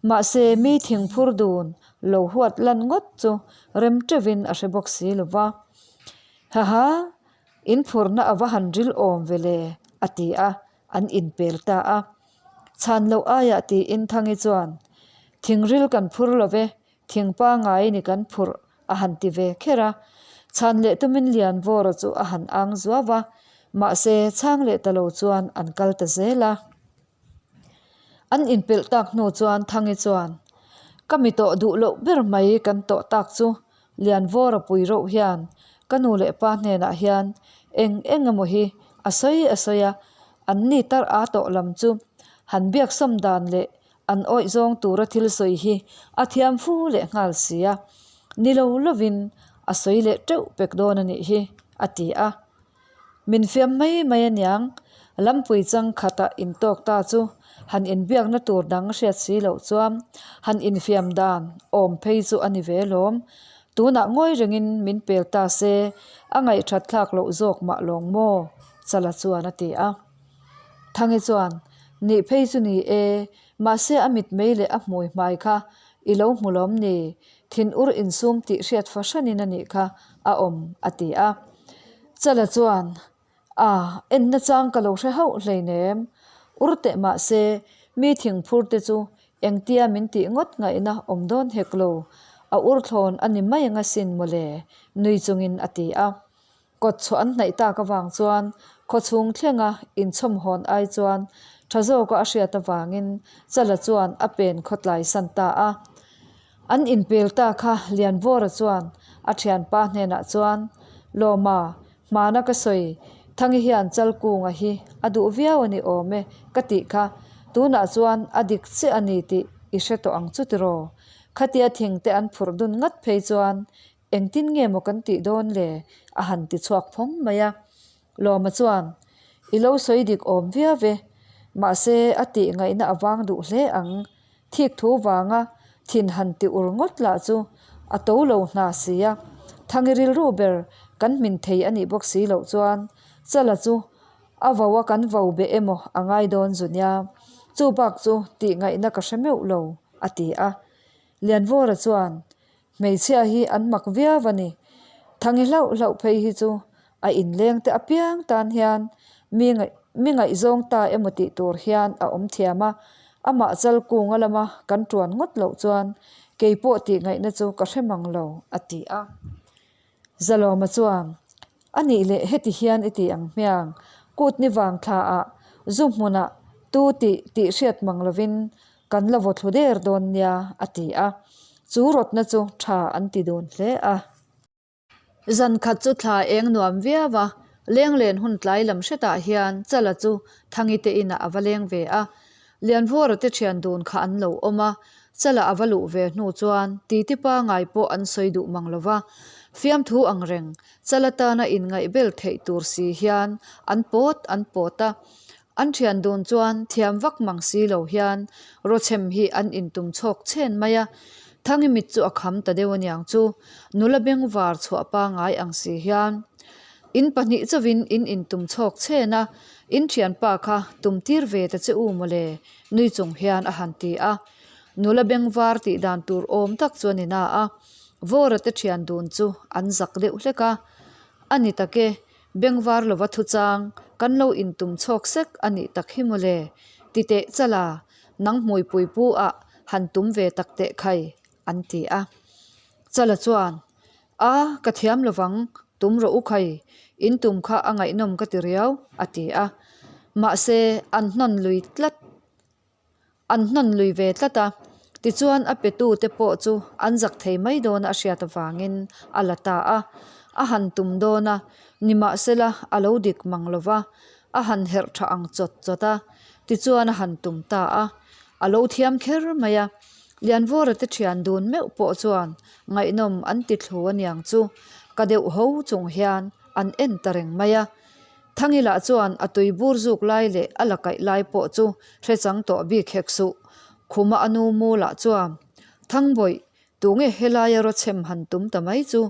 S1: Mahse mi thingphur dun lo huat lan ngawt chu rem teuhin a hre bawk si lo va. Haha, in phurna a va han ril awm ve le, a ti a, an inpel ta a. Chhan loh aiah tiin Thangi chuan, Thingril kan phur lo ve, thing pangai ni kan phurh a han ti ve kher a. Chhan leh tumin Lianvawra chu a han ang zuau a, mahse chhang leh ta lo chuan an kal ta zel a. An inpelh tak hnu chuan Thangi chuan, Ka mi tawh duh loh ber mai kan tawh tak chu Lianvawra pui reuh hian ka nu leh pa hnenah hian eng eng emaw hi a sawi a sawi a, an ni tar a tawh lam chu han biaksawm dan leh an awih zawng tura thil sawi hi a thiam fu leh nghal si a, ni lo lovin a sawi leh teuh pek dawn a nih hi, a ti a. Min fiam mai mai aniang, lampui chang khata intawk ta chu han inbiakna tur dang hriat si loh chuan han infiam dan awm phei chu a ni ve lawm. Tunah ngawi rengin min pel ta se a ngaihthat thlak loh zawk mah lawng maw? Chala chuan a ti a. Thangi chuan, Nih phei chu ni e, mahse a mitmei leh a hmui hmai kha i lo hmu lawm ni? Thin ur insum tih hriat fahranin a nih kha a awm, a ti a. Chala chuan, A, enna chang ka lo hre hauh hleinem. Ur teh mah se, mi thingphur te chu engtia min tih ngawt ngaihna awm dawn hek lo. A ur thlawn a ni mai ang asin mawle, nui chungin a ti a. Kawt chhuah an hnaih tak avang chuan khawchhung thlenga inchhawm hawn ai chuan tha zawka a hriat avangin Chala chuan a pen khawtlai san ta a. An inpel ta kha Lianvawra chuan a thianpa hnenah chuan, Lawma, hmana ka sawi, Thangi hian Chalkunga hi a duh viau a ni awm e ka tih kha, tunah chuan a dik chiah a ni tih i hre tawh ang chu tiraw? Khatia thingte an phurh dun ngat phei chuan Engtin nge maw kan tih dawn le? a han ti chhuak phawng mai a. Lawma chuan, I lo sawi dik awm viau ve, mahse a tih ngaihna a vang duh hle ang. Thik thu vanga thin han ti ur ngawt lah chu a to lo hna si a. Thangi rilru ber kan hmin thei a nih bawk si loh chuan Chala chu a vo a kan vo beh emaw a ngai dawn zu nia. Chu bak chu tih ngaihna ka hre meuh lo, a ti a. Lianvawra chuan, Hmeichhia hi an mak viau a ni. Thangi hlauh hlauh phei hi chu a inleng te apiang tan hian mi ngaih mi ngaihzawng ta emaw tih tur hian a awm thiam a, amah chal kunga lama kan tuan ngawt loh chuan kei pawh tih ngaihna chu ka hre mang lo, a ti a. Zalawma chuan, A nih leh heti hian i ti ang hmiang, kut ni vang thlaah zu hmunah tu tih tih hriat mang lovin kan la vaw thlu der dawn nia, a ti a. Chu rawtna chu tha an ti dun hle a. Zan khat chu thla eng nuam viau a, lenglen hun tlai lam hretah hian Chala chu Thangi te inah a va leng ve a. Lianvawra te thian dun kha an lo awm a, Chala a va luh ve hnu chuan titi pangai pawh an sawi duh mang lo va. Fiamthu ang reng, Chala tana inngaihbel theih tur si hian an pawt an pawt a. An thian dun chuan thiam vak mang si lo hian rawchhem hi an intum chhawk chhen mai a, Thangi mit chu a kham ta deuh aniang chu, nula bengvar chhuah pangai ang si hian in pahnih chauhin in intum chhawk chhen a, in thianpa kha tum tir ve ta che u mawle nui chung hian a han ti a. Nula bengvar tih dan tur awm tak chu a ni na a, Vawra te thian dun chu an zak deuh hlek a, a ni tak e, Bengvar lova thuchang kan lo intum chhawk sek a nih tak hi mawle. Ti teh chala, nang hmuipui pu ah han tum ve tak teh khai, an ti a. Chala chuan, A, ka thiam lovang, tum rawh u khai, in tum kha a ngaihnawm ka ti riau, a ti a. Mahse, an hnawn lui tlat. An hnawn lui ve tlat a, tichuan a petu te pawh chu an zak thei mai dawn a hriat avangin a la ta a. A han tum dawn a, nimahsela a lo dik mang lo va, a han herh tha ang chawt chawt a, tichuan a han tum ta a. A lo thiam kher mai a, Lianvawra te thian dun meuh pawh chuan ngaihnawm an ti thlu aniang chu ka deuh ho chung hian an en ta reng mai a. Thangila chuan a tui bur zuk lai leh a la kaih lai pawh chu hre chang tawh bik hek suh. Khuma a nu mu lah chuan, Thangbawih, tunge helaia rawchhem han tum ta mai chu?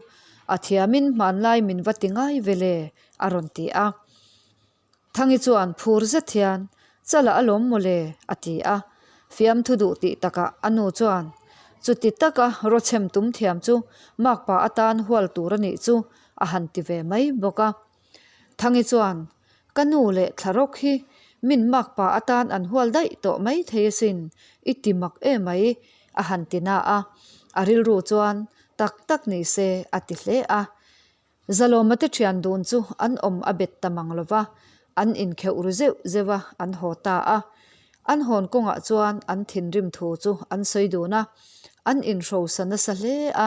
S1: A thiamin hmanlai min va ti ngai ve le, a rawn ti a. Thangi chuan phur zet hian, Chala a lawm maw le? a ti a. Fiamthu duh tih takah a nu chuan, Chuti taka rawchhem tum thiam chu makpa atan hual tur a nih chu, a han ti ve mai bawk a. Thangi chuan, Ka nu leh Thlarawk hi min makpa atan an hual daih tawh mai thei asin, i ti mak e mai, a han ti na a. A rilru chuan tak tak ni se a ti hle a. Zalawma te thian dun chu an awm a bet ta mang lo va, an inkheuh ru zeuh zeuh a, an haw ta a. An hawn kawngah chuan an thinrim thu chu an sawi dun a, an inhrosa nasa hle a.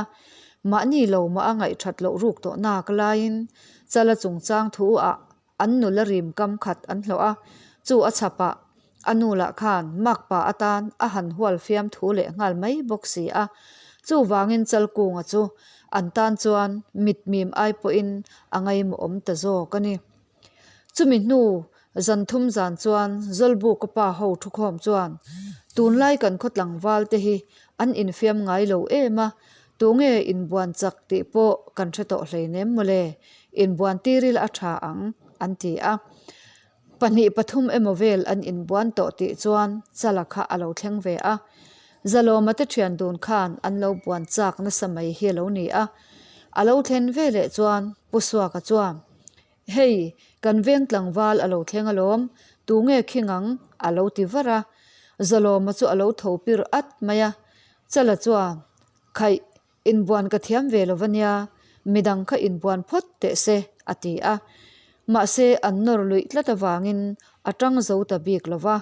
S1: Mahni lo mah a ngaihthat loh ruk tawh nak laiin Chala chungchang thu ah an nula rim kam khat an hlawh a, chu a chhapah a nu lah khan makpa atan a han hual fiam thu leh nghal mai bawk si a. Chuvangin Chalkunga chu an tan chuan mitmim ai pawhin a ngaimawhawm ta zawk a ni. Chumi hnu zan thum zan chuan Zawlbuka pa ho thukhawm chuan tunlai kan khaw tlangval te hi an infiam ngai lo em a, tunge inbuan chak tih pawh kan hre tawh hleinem mawle, inbuan tir ila a tha ang an ti a. Pahnih pathum emaw vel an inbuan tawh tih chuan Chala kha a lo thleng ve a. Zalawma te thian dun khan an lo buan chak nasa mai hi a lo ni a. A lo thlen veleh chuan Pu Suaka chuan Hei, kan veng tlangval a lo thleng alawm, tunge khing ang? a lo ti var a. Zalawma chu a lo tho pir at mai a. Chala chuan, Khaih, inbuan ka thiam ve lo va nia, midang kha inbuan phawt teh se, a ti a. Mahse, an nawr luih tlat avangin a tang zo ta bik lo va,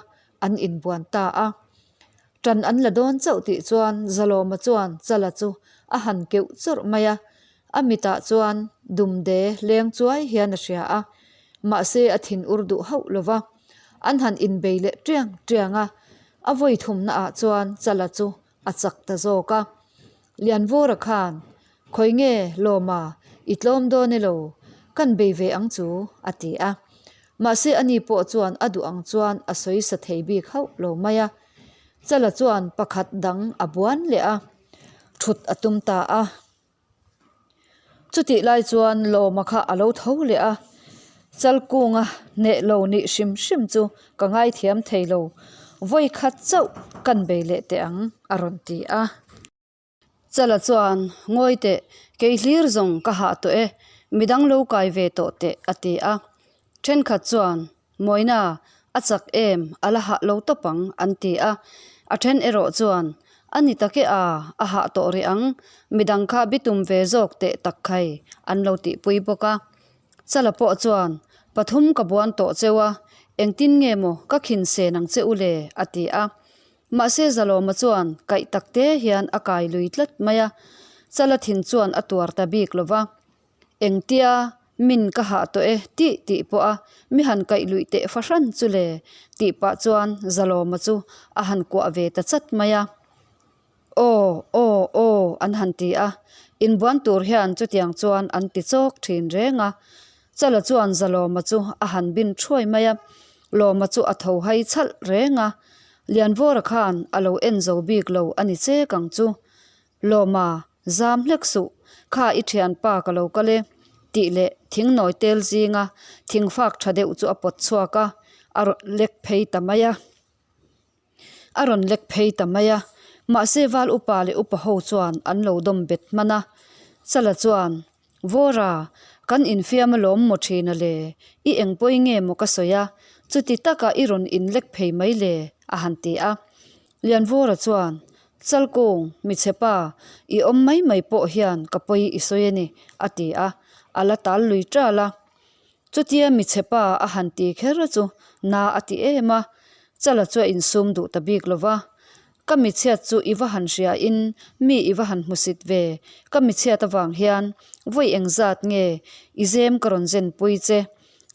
S1: an inbuan ta a. Tan an la dawn chauh tih chuan Zalawma chuan Chala chu a han keuh chawrh mai a, a mitah chuan dumde leng chuai hian a hria a, mahse a thin ur duh hauh lo va. An han inbei leh tiang tiang a, a vawi thumna ah chuan Chala chu a chak ta zawk a. Lianvawra khan, Khawi nge Lawma, i tlawm dawn elo, kan bei ve ang chu, a ti a. Mahse ani pawh chuan a duh ang chuan a sawi sa thei bik hauh lo mai a. Chala chuan pakhat dang a buan leh a, thut a tum ta a. Chutih lai chuan Lawma kha a lo tho leh a, Chalkunga hneh lo nih hrim hrim chu ka ngaithiam thei lo, vawi khat chauh kan bei leh teh ang a rawn ti a. Chala chuan, Ngawi teh, kei hlir zawng ka hah tawh e, midang lo kai ve tawh teh a ti a. Thenkhat chuan, Mawina, a chak em, a la hah lo tawp ang an ti a. A then erawh chuan, A ni tak e a, a hah tawh rih ang, midang kha bitum ve zawk teh tak khai an lo tihpui bawk a. Chala pawh chuan, Pathum ka buan tawh cheu a, engtin nge maw ka khin sen ang che u le? a ti a. Mahse Zalawma chuan kaih tak te hian a kai lui tlat mai a, Chala thin chuan a tuar ta bik lo va. Engtia min ka hah tawh e tih tih pawh a mi han kaih luih teh fahran chu le tih pah chuan Zalawma chu a han kuah ve ta chat mai a. Aw, aw, aw an han ti a, inbuan tur hian chutiang chuan an ti chawk thin reng a. Chala chuan Zalawma chu a han bin thuai mai a, Lawma chu a tho hai chhalh reng a, Lianvawra khan a lo en zo bik lo a ni chek ang chu. Lawma, zam hlek suh, kha i thianpa ka lo kal e, tih leh thingnawi tel zinga thingfak tha deuh chu a pawt chhuak a, a rawn lek phei ta mai a. A rawn lek phei ta mai a, mahse val upa leh upa ho chuan an lo dawm bet hman a. Chala chuan, Vawra, kan infiam alawm maw thin a le, i eng pawi nge maw ka sawi a? Chuti taka i rawn inlek phei mai le? a han ti a. Lianvawra chuan, Chalkung, michhe pa, i awm mai mai pawh hian ka pawi i sawi a ni, a ti a, a la tal lui ṭal a. Chutia michhe pa a han ti kher chu na a ti em a, Chala chu a insum duh ta bik lo va. Ka michhiat chu i va han hria in mi i va han hmusit ve, ka michhiat avang hian vawi engzat nge i zem ka rawn zen pui che,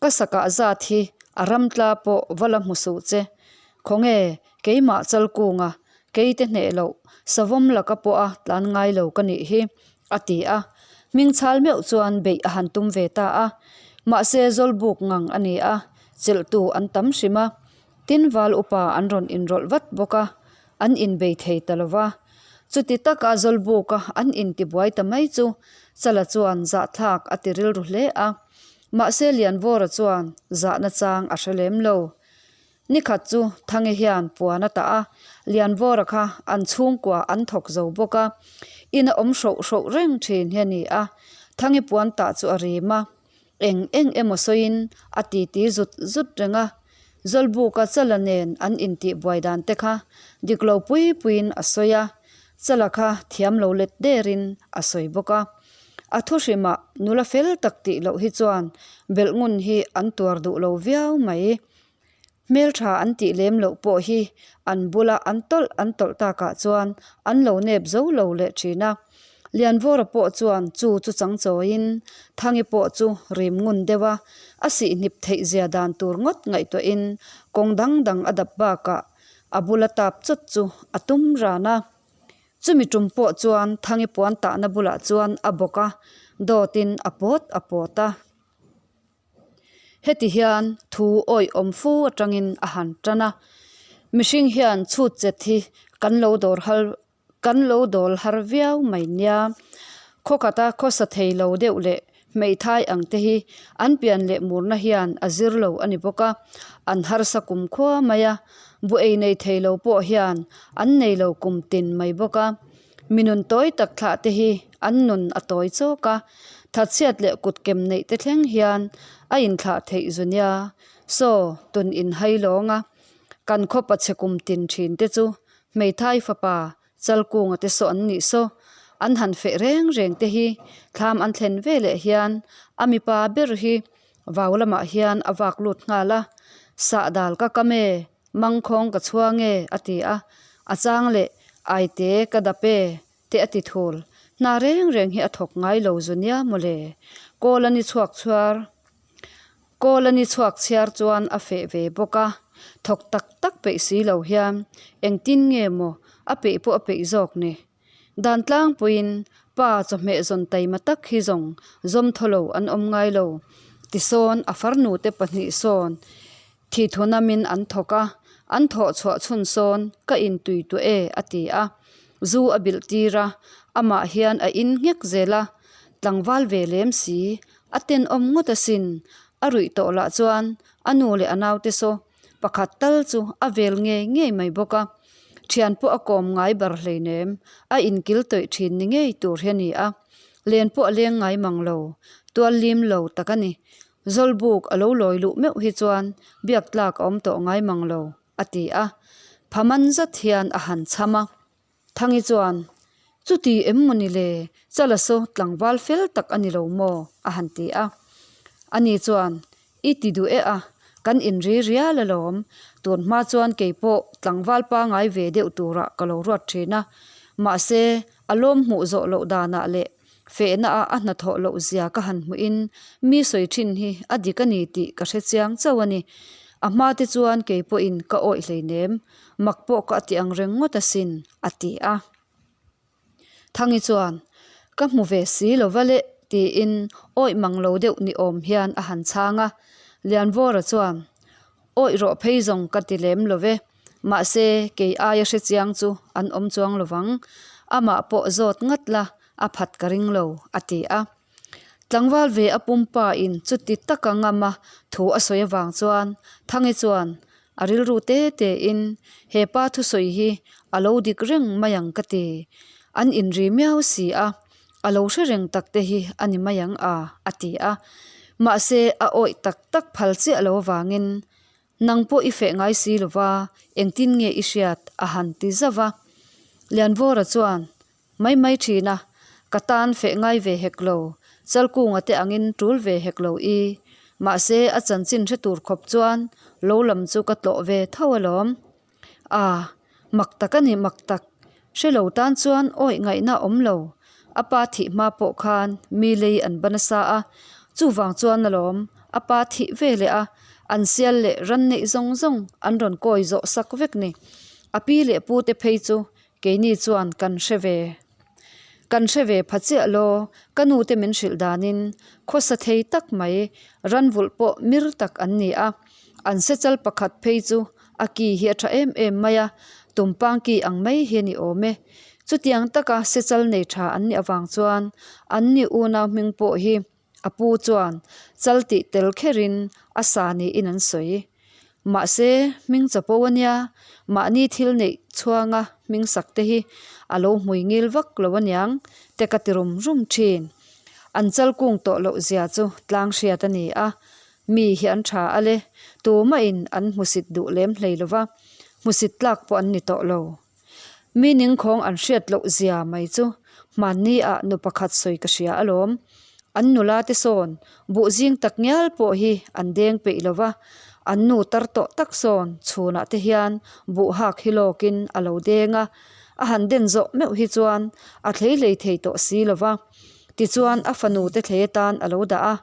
S1: ka sakah zat hi a ramtla pawh va la hmu suh che, khawnge keimah Chalkunga keite hneh loh savawm laka pawha tlan ngai lo ka nih hi a ti a, hmingchhal meuh chuan beih a han tum ve ta a, mahse zawlbuk ngang a ni a, chelhtu an tam hrim a. Tin val upa an rawn inrawlh vat bawk a, an inbei thei ta lo va. Chuti taka Zawlbuka an intibuai ta mai chu Chala chuan zahthlak a ti rilru hle a. Mahse Lianvawra chuan zahna chang a hre lem lo. Nikhat chu Thangi hian puan a tah a, Lianvawra kha an chhungkua an thawk zo bawk a, ina awm hroh hroh reng thin hi a ni a. Thangi puan tah chu a rim a. Eng eng emaw sawiin a titi zut zut reng a, Zawlbuka Chala nen an intih buai dan te kha dik lo pui puiin a sawi a, Chala kha thiam lo let derin a sawi bawk a. A thu hrimah nula fel tak tih loh hi chuan belh ngun hi an tuar duh lo viau mai. Hmeltha an tih lem loh pawh hi an bula an tawlh an tawlh takah chuan an lo nep zo lo leh thin a. Lianvawra pawh chuan chu chu chang chawiin Thangi pawh chu rim ngun deuh a, a sihhnip theih zia dan tur ngawt ngaihtuahin kawng dang dang a dap bakah a bula tap chawt chu a tum ran a. Chumi tum pawh chuan Thangi puan tahna bulah chuan a bawk a, dawtin a pawt a pawt a. Heti hian thu awihawm fu atangin a han tan a, mihring hian chhut chet hi kan lo dawr har kan lo dawl har viau mai nia. Khawkhata khawsa thei lo deuh leh hmeithai ang te hi an pian leh murna hian a zir lo a ni bawk a, an harsa kum khua mai a, bu ei nei thei lo pawh hian an nei lo kum tin mai bawk a. Mi nun tawi tak thlah te hi an nun a tawi chawk a, thatchhiat leh kutkem neih te thleng hian a inthlah theih zu nia. Saw, tun inhai lawng a, kan khaw pachhe kum tin thin te chu hmeithai fapa Chalkunga te saw an nih saw, an han feh reng reng te hi thlam an thlen ve leh hian a mipa ber hi vau lamah hian a vak lut nghal a, Sahdal ka kam e, Mangkhawng ka chhuang e, a ti a, a chang leh Aite ka dap e, te a ti thul. Hna reng reng hi a thawk ngai lo zu nia mawle. Kawl a ni chhuak chhuar. Kawl a ni chhuak chhiar chuan a feh ve bawk a, thawk tak tak peih si lo hian engtin nge maw a peih pawh a peih zawk ni. Dan tlangpuiin pa chawhmeh zawn taima tak hi zawng zawm thaw lo an awm ngai lo. Tisawn a farnute pahnih sawn thi thu namin an thawk a, an thawh chhuah chhun sawn ka intui tuah e a ti a. Zu a bilh tir a, amah hian a in nghek zel a, tlangval ve lem si, a tenawm ngawt asin. A ruih tawh lah chuan a nu leh a naute saw Pakhat tal chu a vel ngei ngei mai bawk a, thian pawh a kawm ngai bar hleinem, a inkil tawih thin ni ngei tur hi a ni a, len pawh a leng ngai mang lo, tual lim lo tak a ni. Zawlbuk a lo lawi luh meuh hi chuan biak tlak a awm tawh ngai mang lo, a ti a, phaman zat hian a han chham a. Thangi chuan, Chuti em maw ni le, Chala saw tlangval fel tak a ni lo maw? a han ti a. Ani chuan, I ti duh e a, kan inri rial alawm. Tun hma chuan kei pawh tlangval pangai ve deuh turah ka lo ruat thin a. Mahse, a lawm hmuh zawh loh danah leh fehna a a hnathawh loh zia ka han hmuhin mi sawi thin hi a dik a ni tih ka hre chiang chauh a ni. A hma te chuan kei pawhin ka awih hleinem. Mak pawh ka ti ang reng ngawt asin, a ti a. Thangi chuan, Ka hmu ve si lo va le, tiin awih mang lo deuh ni awm hian a han chhang a. Lianvawra chuan, Awih rawh phei zawng ka ti lem lo ve, mahse kei aia hre chiang chu an awm chuang lo vang, amah pawh zawt ngat la a phat ka ring lo, a ti a. Tlangval ve a pumpa in chuti taka ngam a thu a sawi avang chuan Thangi chuan a rilru te te in he pa thusawi hi a lo dik reng mai ang ka ti. An inri miau si a, a lo hre reng tak te hi a ni mai ang a, a ti a. Mahse a awih tak tak phal chiah lo avangin. Nang pawh i feh ngai si lova, engtin nge i hriat? a han ti zauh va. Lianvawra chuan, Mai mai thin a, ka tan feh ngai ve hek lo, Chalkunga te angin tul ve hek lo i. Mahse a chanchin hre tur khawp chuan lo lam chu ka tlawh ve tho alawm. A, mak tak a ni mak tak, hre lo tan chuan awih ngaihna awm lo, a pa thih hma pawh khan mi lei an ba nasa a, chuvang chuan alawm a pa thih ve leh a, an sial leh ran neih zawng zawng an rawn kawi zawh sak vek ni. A pi leh pu te phei chu Keini chuan kan hre ve. Kan hre ve pha chiah law, ka nu te min hrilh danin khawsa thei tak mai, ranvulh pawh mir tak an ni a. An sechal pakhat phei chu a ki hi a tha em em mai a, tumpang ki ang mai hi a ni awm e. Chutiang taka sechal nei tha an nih avang chuan an ni unau hming pawh hi A pu chuan chal tih tel kherin a sa niin an sawi. Mahse, hming chapo a nia, mahni thil neih chhuanga hming sak te hi a lo hmui ngil vak lo aniang te ka ti rum rum thin. An chal kung tawh loh zia chu tlang hriat a ni a, mi hi an tha a le, tumahin an hmusit duh lem hlei lova, hmusit tlak pawh an ni tawh lo. Mi ningkhawng an hriat loh zia mai chu hmanni ah nu pakhat sawi ka hria alawm. An nula te sawn buh zing tak ngial pawh hi an deng peih lo va, an nu tar tawh tak sawn chhunah te hian buh hak hi lawkin a lo deng a, a han den zawh meuh hi chuan a thlei hlei thei tawh si lo va. Tichuan a fanu te thlei atan a lo dah a,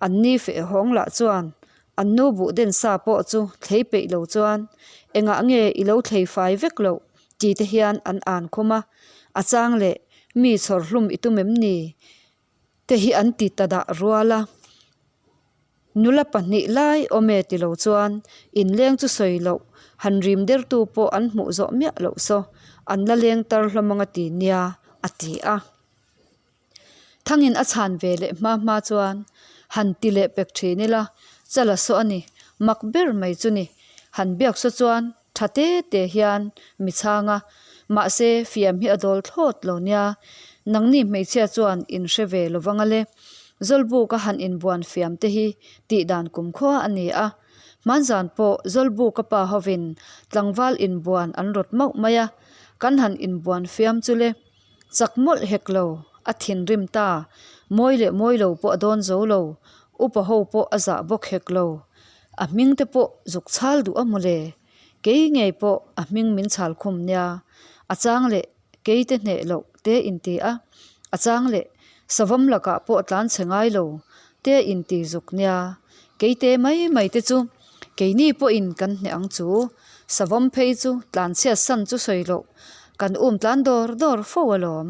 S1: an ni fehhawng lah chuan An nu buh den sa pawh chu thlei peih lo chuan, Engah nge i lo thlei fai vek loh? ti te hian an an khum a, a chang leh mi chhawr hlum i tum em ni? te hi an ti ta dah rual a. Nula pahnih lai awm e ti lo chuan inleng chu sawi loh, han rim dertu pawh an hmuh zawh miah loh saw, an la leng tar hlawm anga ti nia, a ti a. Thangin a chhan ve leh hma hma chuan han ti leh pek thin ila, chala saw a ni, mak ber mai chu ni. Han biak saw chuan tha te te hian mi chhang a, mahse fiam hi a dawl thlawt lo nia. Nangni hmeichhia chuan in hre ve lo vang a le. Zawlbuk a han inbuan fiam te hi tih dan kumkhua a ni a. Hmanzan pawh Zawlbuk a pa hovin tlangval inbuan an rawt mauh mai a, kan han inbuan fiam chu le. Chak mawlh hek lo, a thinrim ta. Mawi leh mawi lo pawh a dawn zo lo, upa ho pawh a zah bawk hek lo. A hming te pawh zuk chhal duh a mawle. Kei ngei pawh a hming min chhal khum nia. A chang leh kei te hneh loh te inti a, a chang leh savawm lakah pawh tlan chhe ngai lo te inti zuk nia. Kei te mai mai te chu keini pawhin kan hneh ang chu. Savawm phei chu tlanchhiat san chu sawi loh kan um tlan dawr dawr fo alawm.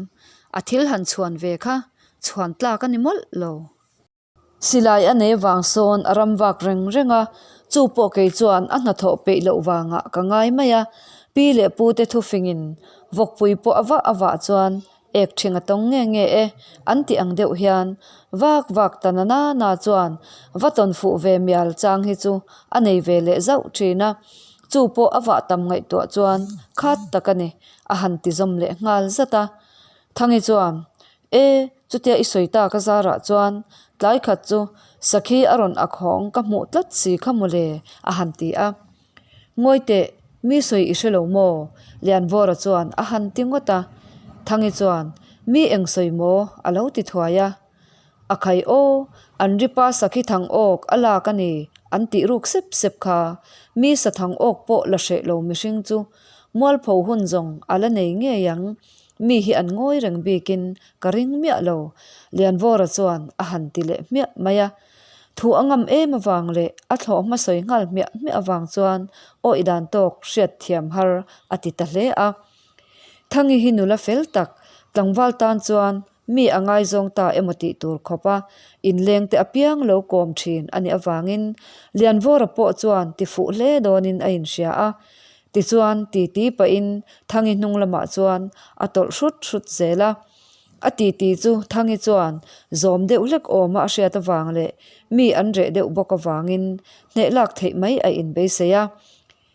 S1: A thil han chhuan ve kha chhuan tlak a ni mawlh lo. Silai a nei vang sawn a ram vak reng reng a, chu pawh kei chuan a hnathawh peih loh vangah ka ngai mai a. Pi leh pu te thufingin vawkpui pawh a vah a vah chuan Ek ṭhing a tawng nge nge e, an tih ang deuh hian vak vak ta na na na chuan va tawn fuh ve mial chang hi chu a nei ve leh zauh ṭhin a, chu pawh a vah tam ngaihtuah chuan khat tak a ni, a han ti zawm leh nghal zat a. Thangi chuan, E, chutia i sawi ta ka zarah chuan tlai khat chu sakhi a rawn ak hawng ka hmuh tlat si kha mawle, a han ti a. Ngawi teh, mi sawi i hre lo maw? Lianvawra chuan a han ti ngawt a. Thangi chuan, Mi eng sawi maw? a lo ti thuai a. A khai aw, an ripa sakhi thang awk a lak a ni, an tih ruk sep sep kha. Mi sa thang awk pawh la hreh lo mihring chu mualpho hun zawng a la nei ngei ang. Mi hi an ngawi reng bikin ka ring miah lo, Lianvawra chuan a han ti leh hmiah mai a. Thu a ngam em avang leh a thlawh hmasawi nghal hmiah hmiah avang chuan awih dan tawk hriat thiam har a ti ta hle a. Thangi hi nula fel tak, tlangval tan chuan mi a ngaizawng ta emaw tih tur khawp a inleng te apiang lo kawm thin a nih avangin Lianvawra pawh chuan ti fuh hle dawnin a inhria a. Tichuan titi pahin Thangi hnung lamah chuan a tawlh hrut hrut zel a. A titi chu Thangi chuan zawm deuh hlek awma a hriat avang leh mi an reh deuh bawk avangin hneh lak theih mai a inbeisei a.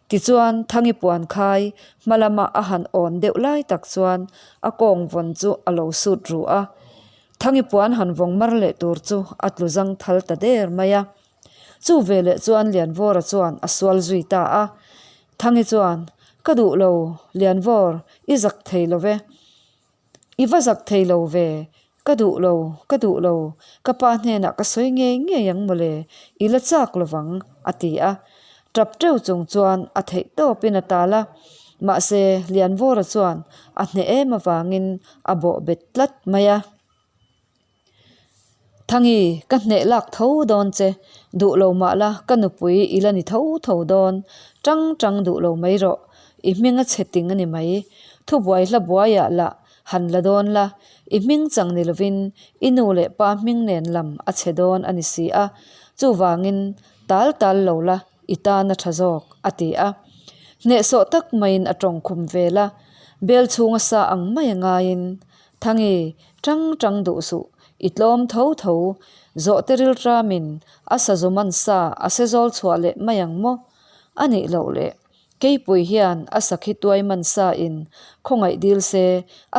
S1: Tichuan Thangi puan khai hma lama a han awn deuh lai tak chuan a kawng vawn chu a lo sut ru a. Thangi puan han vawng mar leh tur chu a tlu zang thal ta der mai a. Chu veleh chuan Lianvawra chuan a sual zui ta a. Thangi chuan, Ka duh lo, Lianvawr, i zak thei lo ve. I va zak thei lo ve, ka duh lo, ka duh lo, ka pa hnenah ka sawi ngei ngei ang mawle, i la chak lovang, a ti a. Tap teuh chung chuan a theih tawpin a tal a, mahse Lianvawra chuan a hneh em avangin a bawh bet tlat mai a. Thangi, ka hneh lak tho dawn che, duh lo mah la ka nupui i la ni tho tho dawn, tang tang duh lo mai rawh, i hming a chhe ting a ni mai, thubuai hla buaiah lah han la dawn la, i hming chang ni lovin i nu leh pa hming nen lam a chhe dawn a ni si a, chuvangin tal tal lo la i tan a tha zawk, a ti a. Hnehsawh tak maiin a tawng khum vel a, bel chhunga sa ang mai a ngaiin Thangi, ṭang ṭang duh suh, i tlawm tho tho, zawhte rilṭamin a sazu man sa a se zawl chhuah leh mai ang maw? A nih loh le, keipui hian a sakhi tuai man sa in khawngaih dil se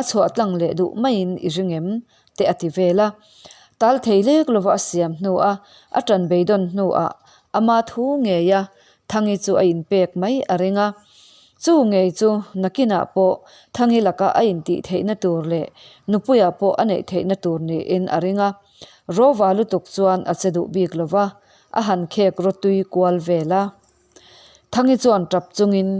S1: a chhuah tlang leh duh maiin i ring em? te a ti vel a. Tal thei lek lova a siam hnu a, a ṭan beidawn hnuah ama thu ngei a Thangi chu a inpek mai a ring a. Chu ngei chu nakinah pawh Thangi laka a intih theihna tur leh nupuiah pawh a neih theihna tur niin a ring a. Rova lutuk chuan a che duh bik lo va, a han khek rawtui kual vel a. Thangi chuan tap chungin,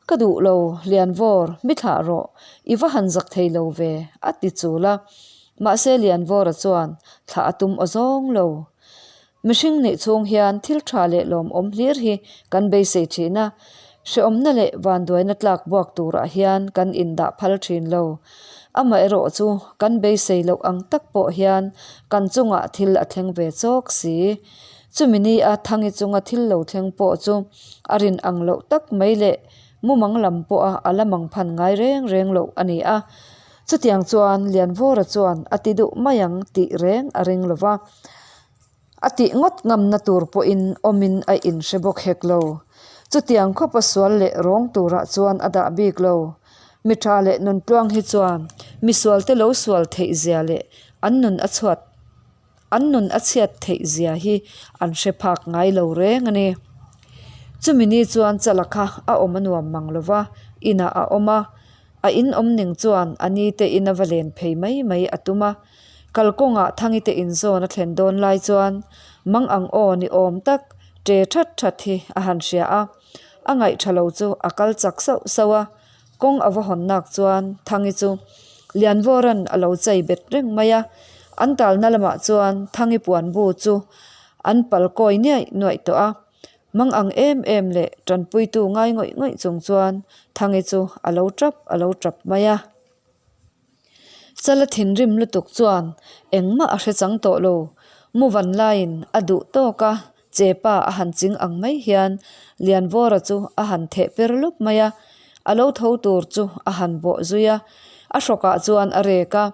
S1: Ka duh lo, Lianvawr, mi thlah rawh, i va han zak thei lo ve, a ti chul a. Mahse Lianvawra chuan thlah a tum aw zawng lo. Mihring nih chhung hian thil tha leh lawmawm hlir hi kan beisei thin a, hrehawmna leh vanduaina tlak buak turah hian kan indah phal thin lo. Amaherawh chu kan beisei loh ang tak pawh hian kan chungah thil a thleng ve chawk si. Chumi ni a Thangi chunga thil lo thleng pawh chu a rin ang loh tak mai leh mumang lam pawha a la mang phan ngai reng reng loh a ni a. Chutiang chuan Lianvawra chuan a ti duh mai ang tih reng a ring lo va. A tih ngawt ngamna tur pawhin awmin a inhre bawk hek lo. Chutiang khawpa sual leh rawng turah chuan a dah bik lo. Mi tha leh nuntluang hi chuan mi sualte lo sual theih zia leh an nun a chhuat an nun a chhiat theih zia hi an hre phak ngai lo reng a ni. Chumi ni chuan Chala kha a awm a nuam mang lo va, inah a awm a. A in awm ning chuan a ni te in a va len phei mai mai a tum a. Kalkawngah Thangi te inzawn a thlen dawn lai chuan mang ang aw ni awm tak ṭe that that hi a han hria a. A ngaih ṭha lo chu a kal chak sauh sauh a. Kawng a va hawn nak chuan Thangi chu Lianvawra'n a lo chei bet reng mai a. An talna lamah chuan Thangi puan bu chu an pal kawi niaih nuaih tawh a. Mang ang em em leh ṭanpuitu ngai ngawih ngawih chung chuan Thangi chu a lo ṭap a lo ṭap mai a. Chala thinrim lutuk chuan engmah a hre chang tawh lo. Muvan laiin a duh tawk a, chepa a han ching ang mai hian Lianvawra chu a han theh per lup mai a, a lo tho tur chu a han bawh zui a, a hrawkah chuan a rek a,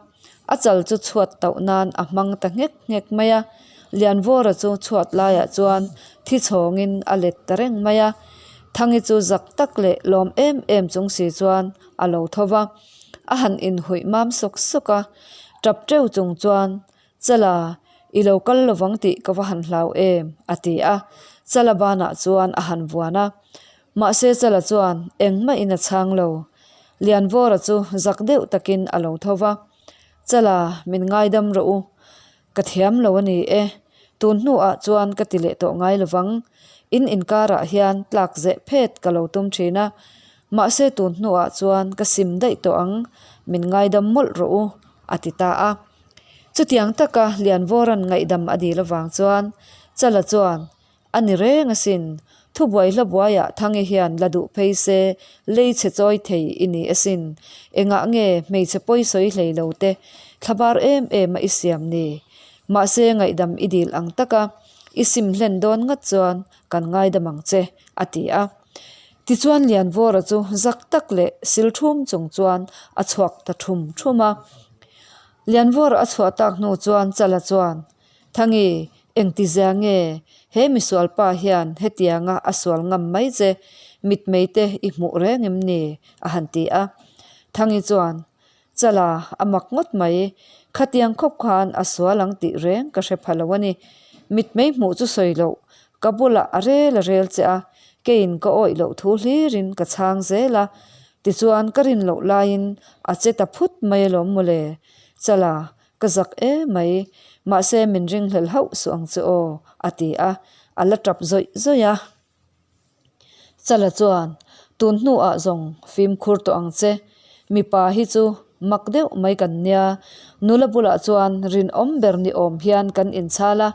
S1: a chal chu chhuat tauh nan a hmang ta nghek nghek mai a, Lianvawra chu chhuat laiah chuan thi chhawngin a let ta reng mai a, Thangi chu zak tak leh lawm em em chung si chuan a lo tho va. A han inhuih mam sawk sawk a, tap teuh chung chuan, Chala, i lo kal lovang tih ka va han hlau em? a ti a. Chala banah chuan a han vuan a. Mahse Chala chuan engmahin a chhang lo. Lianvawra chu zak deuh takin a lo tho va, Chala, min ngaidam rawh u. Ka thiam lo a ni e. Tun hnuah chuan ka ti leh tawh ngai lovang. In inkarah hian tlak zeh phet ka lo tum thin a. Mahse tun hnuah chuan ka sim daih tawh ang, min ngaidam mawlh rawh u, a ti ta a. Chutiang taka Lianvawra'n ngaihdam a dil avang chuan Chala chuan A ni reng asin, thubuai hla buaiah Thangi hian la duh phei se lei chhe chawi thei i ni asin. Engah nge hmeichhe pawi sawi hlei lo te thlabar em em a i siam ni? Mahse ngaihdam i dil ang taka i sim hlen dawn ngat chuan kan ngaidam ang che, a ti a. Tichuan Lianvawra chu zak tak leh sil thum chung chuan a chhuak ta thum thum a. Lianvawra a chhuah tak hnu chuan Chala chuan, Thangi, engtizia nge he misual pa hian hetianga a sual ngam mai che, mitmei te i hmuh reng em ni? a han ti a. Thangi chuan, Chala, a mak ngawt mai, khatiang khawp khan a sual ang tih reng ka hre pha lo a ni. Mitmei hmuh chu sawi loh. Ka bulah a rel a rel che a, keiin ka awih loh thu hlirin ka chhang zel a. Tichuan ka rin loh laiin a che ta phut mai alawm mawle. Chala, ka zak emai, mahse min ringhlel hauh suh ang che aw, a ti a, a la tap zawih zawih a. Chala chuan, Tun hnuah zawng fimkhur tawh ang che. Mipa hi chu mak deuh mai kan nia. Nula bulah chuan rinawm ber ni awm hian kan inchhal a.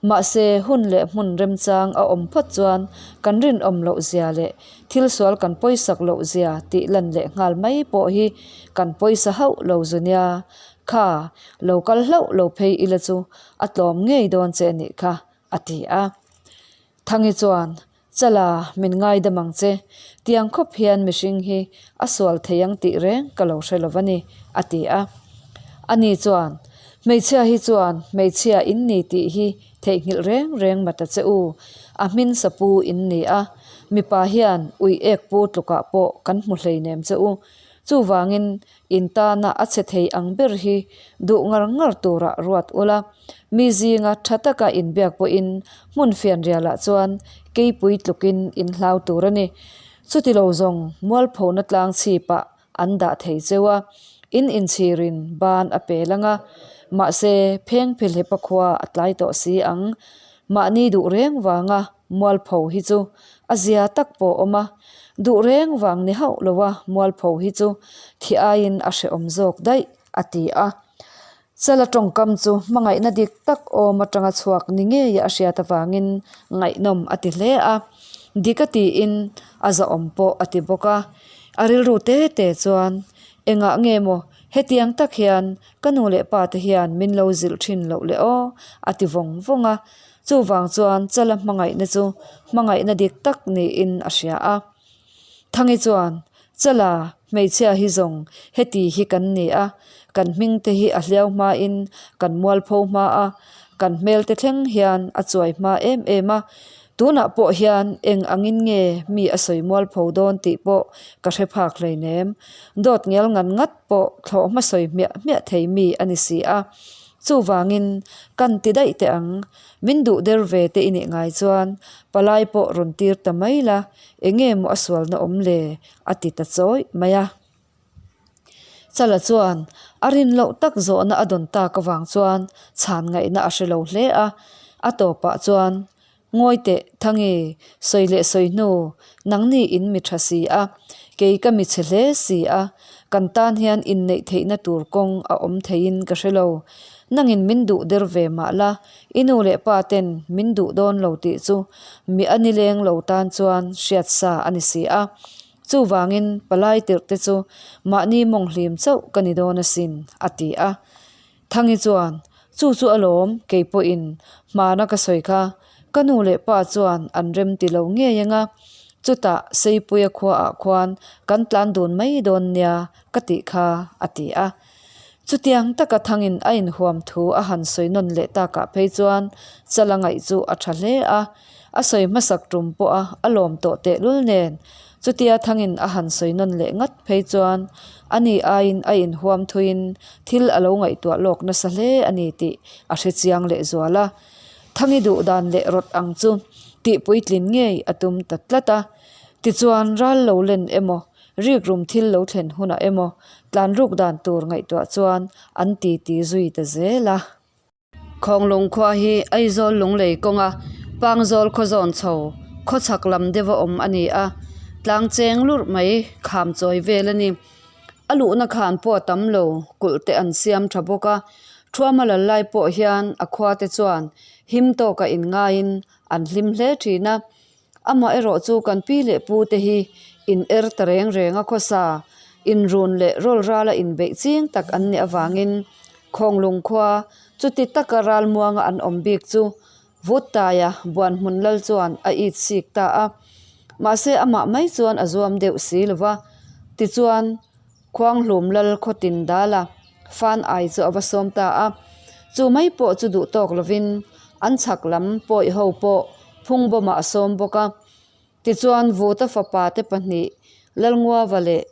S1: Mahse, hun leh hmun remchang a awm phawt chuan kan rinawm loh zia leh thil sual kan pawisak loh zia tih lan leh nghal mai pawh hi kan pawisa hauh lo zu nia. Kha, lo kal hlauh lo phei ila chu a tlawm ngei dawn che nih kha, a ti a. Thangi chuan, Chala, min ngaidam ang che. Tiang khawp hian mihring hi a sual thei ang tih reng ka lo hre lo va ni, a ti a. Ani chuan, Hmeichhia hi chuan hmeichhia in ni tih hi theihnghilh reng reng ma ta che u. A hmin sapu in ni a, mipa hian ui ek pu tlukah pawh kan hmu hleinem che u. Chuvangin In tana a chhe thei ang ber hi duh ngar ngar turah ruat ula, mi zinga tha taka inbiak pawhin hmun fianrialah chuan keipui tlukin in hlau tur a ni. Chuti lo zawng mualphona tlang chhipah an dah thei cheu a, in inchhirin ban a pel ang a, mahse phengphelhepa khua a tlai tawh si ang. Mahni duh reng vanga Mualpho hi chu a zia tak pawh awm a, duh reng vang ni hauh lo a mualpho hi chu thi aiin a hrehawm zawk daih, a ti a. Chala tawngkam chu hmangaihna dik tak awm atanga chhuak ni ngei a hriat avangin ngaihnawm a ti hle a, dik a tiin a zahawm pawh a ti bawk a. A rilru te te chuan, Engah nge maw hetiang tak hian ka nu leh pa te hian min lo zilh thin loh le aw, a ti vawng vawng a. Chuvang chuan Chala hmangaihna chu hmangaihna dik tak niin a hria a. Thangi chuan, Chala, hmeichhia hi zawng heti hi kan ni a, kan hming te hi a hliau hmain kan mualpho hma a, kan hmel te thleng hian a chuai hma em em a, tunah pawh hian eng angin nge mi a sawi mualpho dawn tih pawh ka hre phak hleinem. Dawt ngial ngan ngat pawh thlawh hma sawi hmiah hmiah thei mi a ni si a. Chuvangin, kan ti daih teh ang, min duh der ve te i nih ngai chuan palai pawh rawn tir ta mai la, enge maw a sualna awm le? a ti ta chawih mai a. Chala chuan a rin loh tak zawhna a dawn tak avang chuan chhan ngaihna a hre lo hle a, a tawpah chuan Ngawi teh, Thangi, sawi leh sawi hnu, nangni in mi tha si a, kei ka mi chhe hle si a, kan tan hian inneih theihna tur kawng a awm theiin ka hre lo. Nangin min duh der ve mah la, i nu leh pa ten min duh dawn lo tih chu mi a nileng lo tan chuan hriat sa a ni si a. Chuvangin palai tirh te chu mahni mawng hlim chauh ka ni dawn asin, a ti a. Thangi chuan, Chu chu alawm, kei pawhin hmana ka sawi kha, ka nu leh pa chuan an rem ti lo ngei ang a, chutah Seipuia khuaah khuan kan tlan dun mai dawn nia ka tih kha, a ti a. Chutiang taka Thangin a inhuam thu a han sawi nawn leh takah phei chuan Chala ngaih chu a tha hle a, a sawi hmasak tum pawha a lawm tawh tehlul nen Chutia thangin a han sawi nawn leh ngat phei chuan a ni aiin a inhuam thuiin thil a lo ngaihtuah lawk nasa hle a ni tih a hre chiang leh zual a. Thangi duh dan leh rawt ang chu tih puitlin ngei a tum ta tlat a. Tichuan ral lo len emaw, rikrum thil lo thlen hunah emaw tlanruk dan tur ngaihtuah chuan an titi zui ta zel a. Khawnglung khua hi Aizawl Lunglei kawnga Pangzawl khaw zawn chho khaw chhak lam deuh a awm a ni a, tlang cheng lurh mai kham chawi vel a ni. A luhna khan pawh a tam lo, kulh te an siam tha bawk a, Thuama lal lai pawh hian a khua te chuan him tawka inngaiin an hlim hle thin a. Amaherawh chu kan pi leh pu te hi in er ta reng reng a khawsa, inrun leh rawl rala inbeih ching tak an nih avangin Khawnglung khua chuti taka ralmuanga an awm bik chu Vuttaia Buanhmun lal chuan a it sik ta a. Mahse amah mai chuan a zuam deuh si lo va, tichuan Khuanghlum lal khawtin dala fan ai chu a va sawm ta a. Chu mai pawh chu duh tawk lovin an chhak lam pawi ho pawh phungbawmah a sawm bawk a. Tichuan Vuta fapa te pahnih Lalnguava leh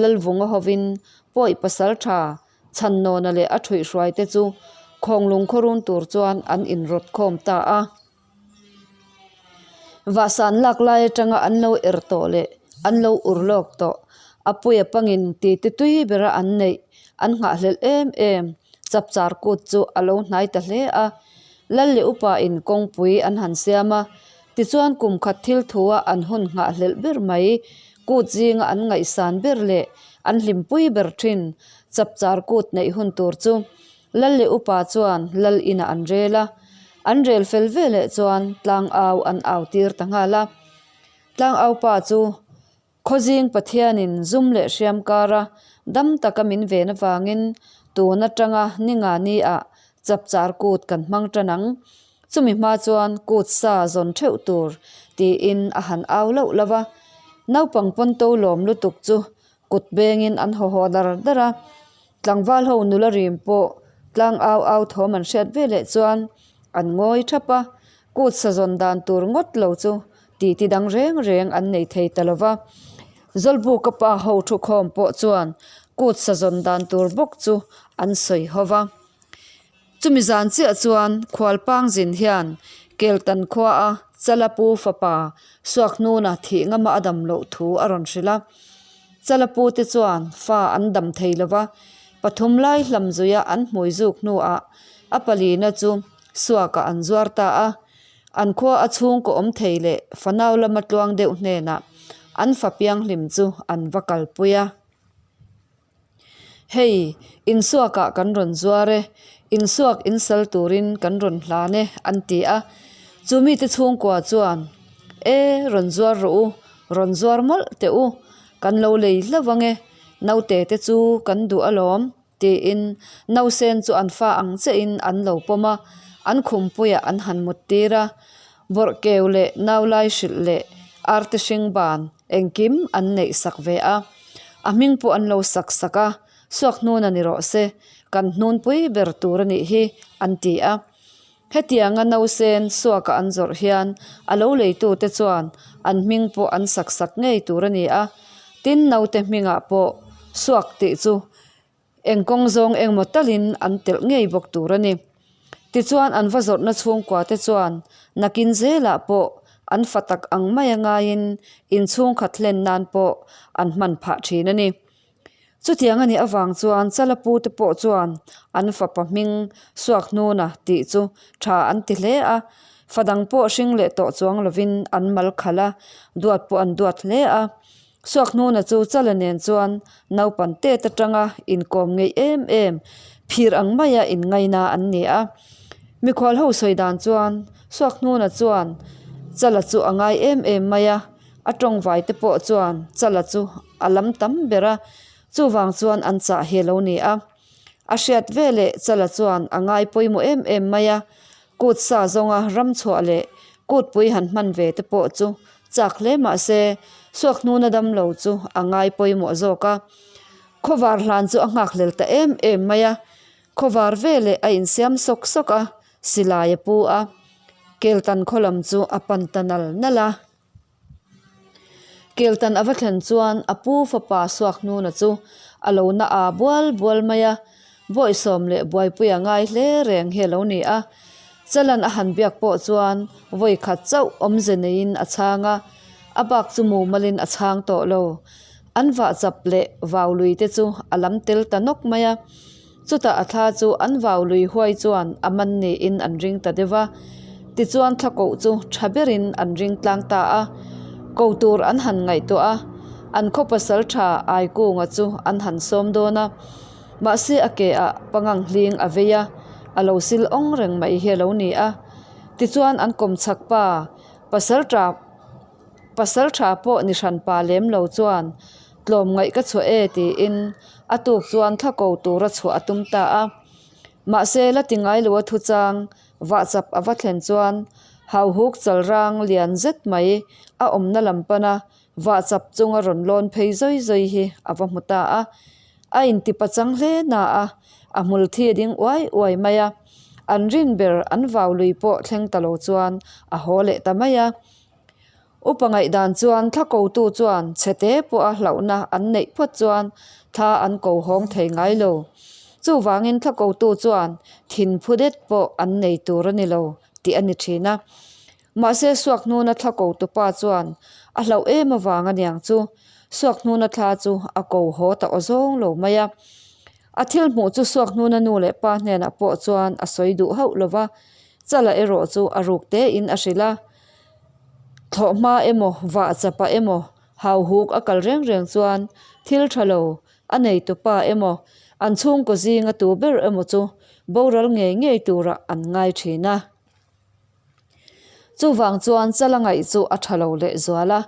S1: Lalvunga hovin pawi pasal tha Chhannawna leh a thuihhruai te chu Khawnglung khawrun tur chuan an inrawt khawm ta a. Vahsan lak lai atanga an lo er tawh leh an lo ur lawk tawh. A puia pangin titi tui bera an neih an nghahhlelh em em. Chapchar kut chu a lo hnai ta hle a. Lal leh upa in kawngpui an han siam a. Tichuan kum khat thil thua an hun nghahhlelh ber mai, kut zinga an ngaihsan ber leh an hlimpui ber thin Chapchar kut neih hun tur chu Lal leh upa chuan Lal inah an rel a. An rel fel veleh chuan tlangau an au tir ta nghal a. Tlangau pa chu Khawzing Pathianin zum leh hriam kara dam taka min ven avangin tun atanga ni nga ni ah chapchar kut kan hmang tan ang. Chumi hma chuan kut sa zawn theuh tur tiin a han au loh lo va. Naupang pawn to lawm lutuk chu kut bengin an haw haw dar dar a. Tlangval ho nula rim pawh tlang au au thawm an hriat veleh chuan an ngawi thap a. Kut sa zawn dan tur ngawt lo chu titi dang reng reng an nei thei ta lo va. Zawlbuka pa ho thukhawm pawh chuan kut sa zawn dan tur bawk chu an sawi ho va. Chumi zan chiah chuan Khualpang zin hian Keltan khuaa Chalapu fapa Suakhnuna thih ngama a dam loh thu a rawn hrilh a. Chalapu te chuan fa an dam thei lo va, pathum lai hlam zuia an hmui zuk hnuah a palina chu Suakah an zuar ta a. An khua a chhungkaw awm thei leh fanau lama tluang deuh hnenah an fa pianghlim chu an va kalpui a. Hei, insuakah kan rawn zuar e, insuak insal turin kan rawn hlan e, an ti a. Chu mite chhungkua chuan, E, rawn zuar rawh u, rawn zuar mawlh teh u, kan lo lei hlauh ang e, naute te chu kan duh alawm, tiin nausen chu an fa ang chiahin an lo pawm a, an khumpuiah an han mut tir a. Bawrh keu leh naulai hrilh leh arte hring ban engkim an neih sak ve a, a hming pawh an lo sak sak a, suak hnun a ni rawh se, kan hnunpui ber tur a nih hi, an ti a. Hetianga nausen suaka an zawrh hian a lo leitute chuan an hming pawh an sak sak ngei tur a ni a, tin naute hmingah pawh suak tih chu Eng kawng zawng engmaw talin an telh ngei bawk tur a ni. Tichuan an va zawrhna chhungkua te chuan nakin zelah pawh an fa tak ang mai a ngaiin inchhungkhat hlen nan pawh an hman phah thin a ni. Chutiang a nih avang chuan Chalapu te pawh chuan an fapa hming Suakhnuna tih chu tha an ti hle a, fa dang pawh hring leh tawh chuang lovin an mal khalh a, duat pawh an duat hle a. Suakhnuna chu Chala nen chuan naupan tet atanga inkawm ngeih em em, phir ang maia inngaina an ni a. Mikhual ho sawi dan chuan Suakhnuna chuan Chala chu a ngai em em mai a, a tawngvai te pawh chuan Chala chu a lam tam ber a, chuvang chuan an chah hi a lo ni a. A hriat veleh Chala chuan a ngai pawimawh em em mai a, kut sa zawnga ram chhuah leh kutpui han hman ve te pawh chu chak hle mah se Suakhnuna damlo chu a ngai pawimawh zawk a. Khawvar hlan chu a nghakhlel ta em em mai a, khawvar veleh a insiam sawk sawk a, silai a pu a, Keltan khaw lam chu a pan ta nal nal a. Keltan a va thlen chuan a pu fapa Suakhnuna chu a lo na a bual bual mai a, Bawihsawm leh buaipui a ngai hle reng hi a lo ni a. Chalan a han biak pawh chuan vawi khat chauh awmze neiin a chhang a, a bak chu mumalin a chhang tawh lo. An vah chap leh vau lui te chu a lam tel ta nawk mai a. Chutah a thla chu an vau lui huai chuan a man niin an ring ta deuh va. Tichuan thla koh chu tha berin an ring tlang ta a. Ko tur an han ngaihtuah a, an khaw pasal tha Aikunga chu an han sawm dawn a. Mahse a ke ah pangang hling a vei a, a lo sil awng reng mai hi a lo ni a. Tichuan an kawm chhak pa pasal tha pasal tha pawh ni hran pa lem lo chuan tlawm ngaih ka chhuah e tiin a tuk chuan thla ko tura chhuah a tum ta a. Mahse la ti ngai lo a thu chang vah chap a va thlen chuan hauhuk chalrang lian zet mai a awmna lam pana vah chap chunga rawn lawn phei zawi zawi hi a va hmu ta a. A inti pachang hle na a, a hmul thi a ding uai uai mai a. An rin ber an vau lui pawh thleng ta lo chuan a haw leh ta mai a. Upa ngaihdan chuan thla kotu chuan chhete pawha hlauhna an neih phawt chuan thla an ko hawng thei ngai lo. Chuvangin thla kotu chuan thin phu det pawh an nei tur a ni lo tih a ni thin a. Mahse Suakhnuna thla ko tupa chuan a hlauh em avang aniang chu Suakhnuna thla chu a ko haw ta aw zawng lo mai a. A thil hmuh chu Suakhnuna nu leh pa hnenah pawh chuan a sawi duh hauh lo va, Chala erawh chu a ruk tein a hrilh a. Thlawhhma emaw, vah chapah emaw, hauhuk a kal reng reng chuan thil tha lo a neitupa emaw, an chhungkaw zinga tu ber emaw chu boral ngei ngei turah an ngai thin a. Chuvang chuan Chala ngaih chu a tha lo leh zual a.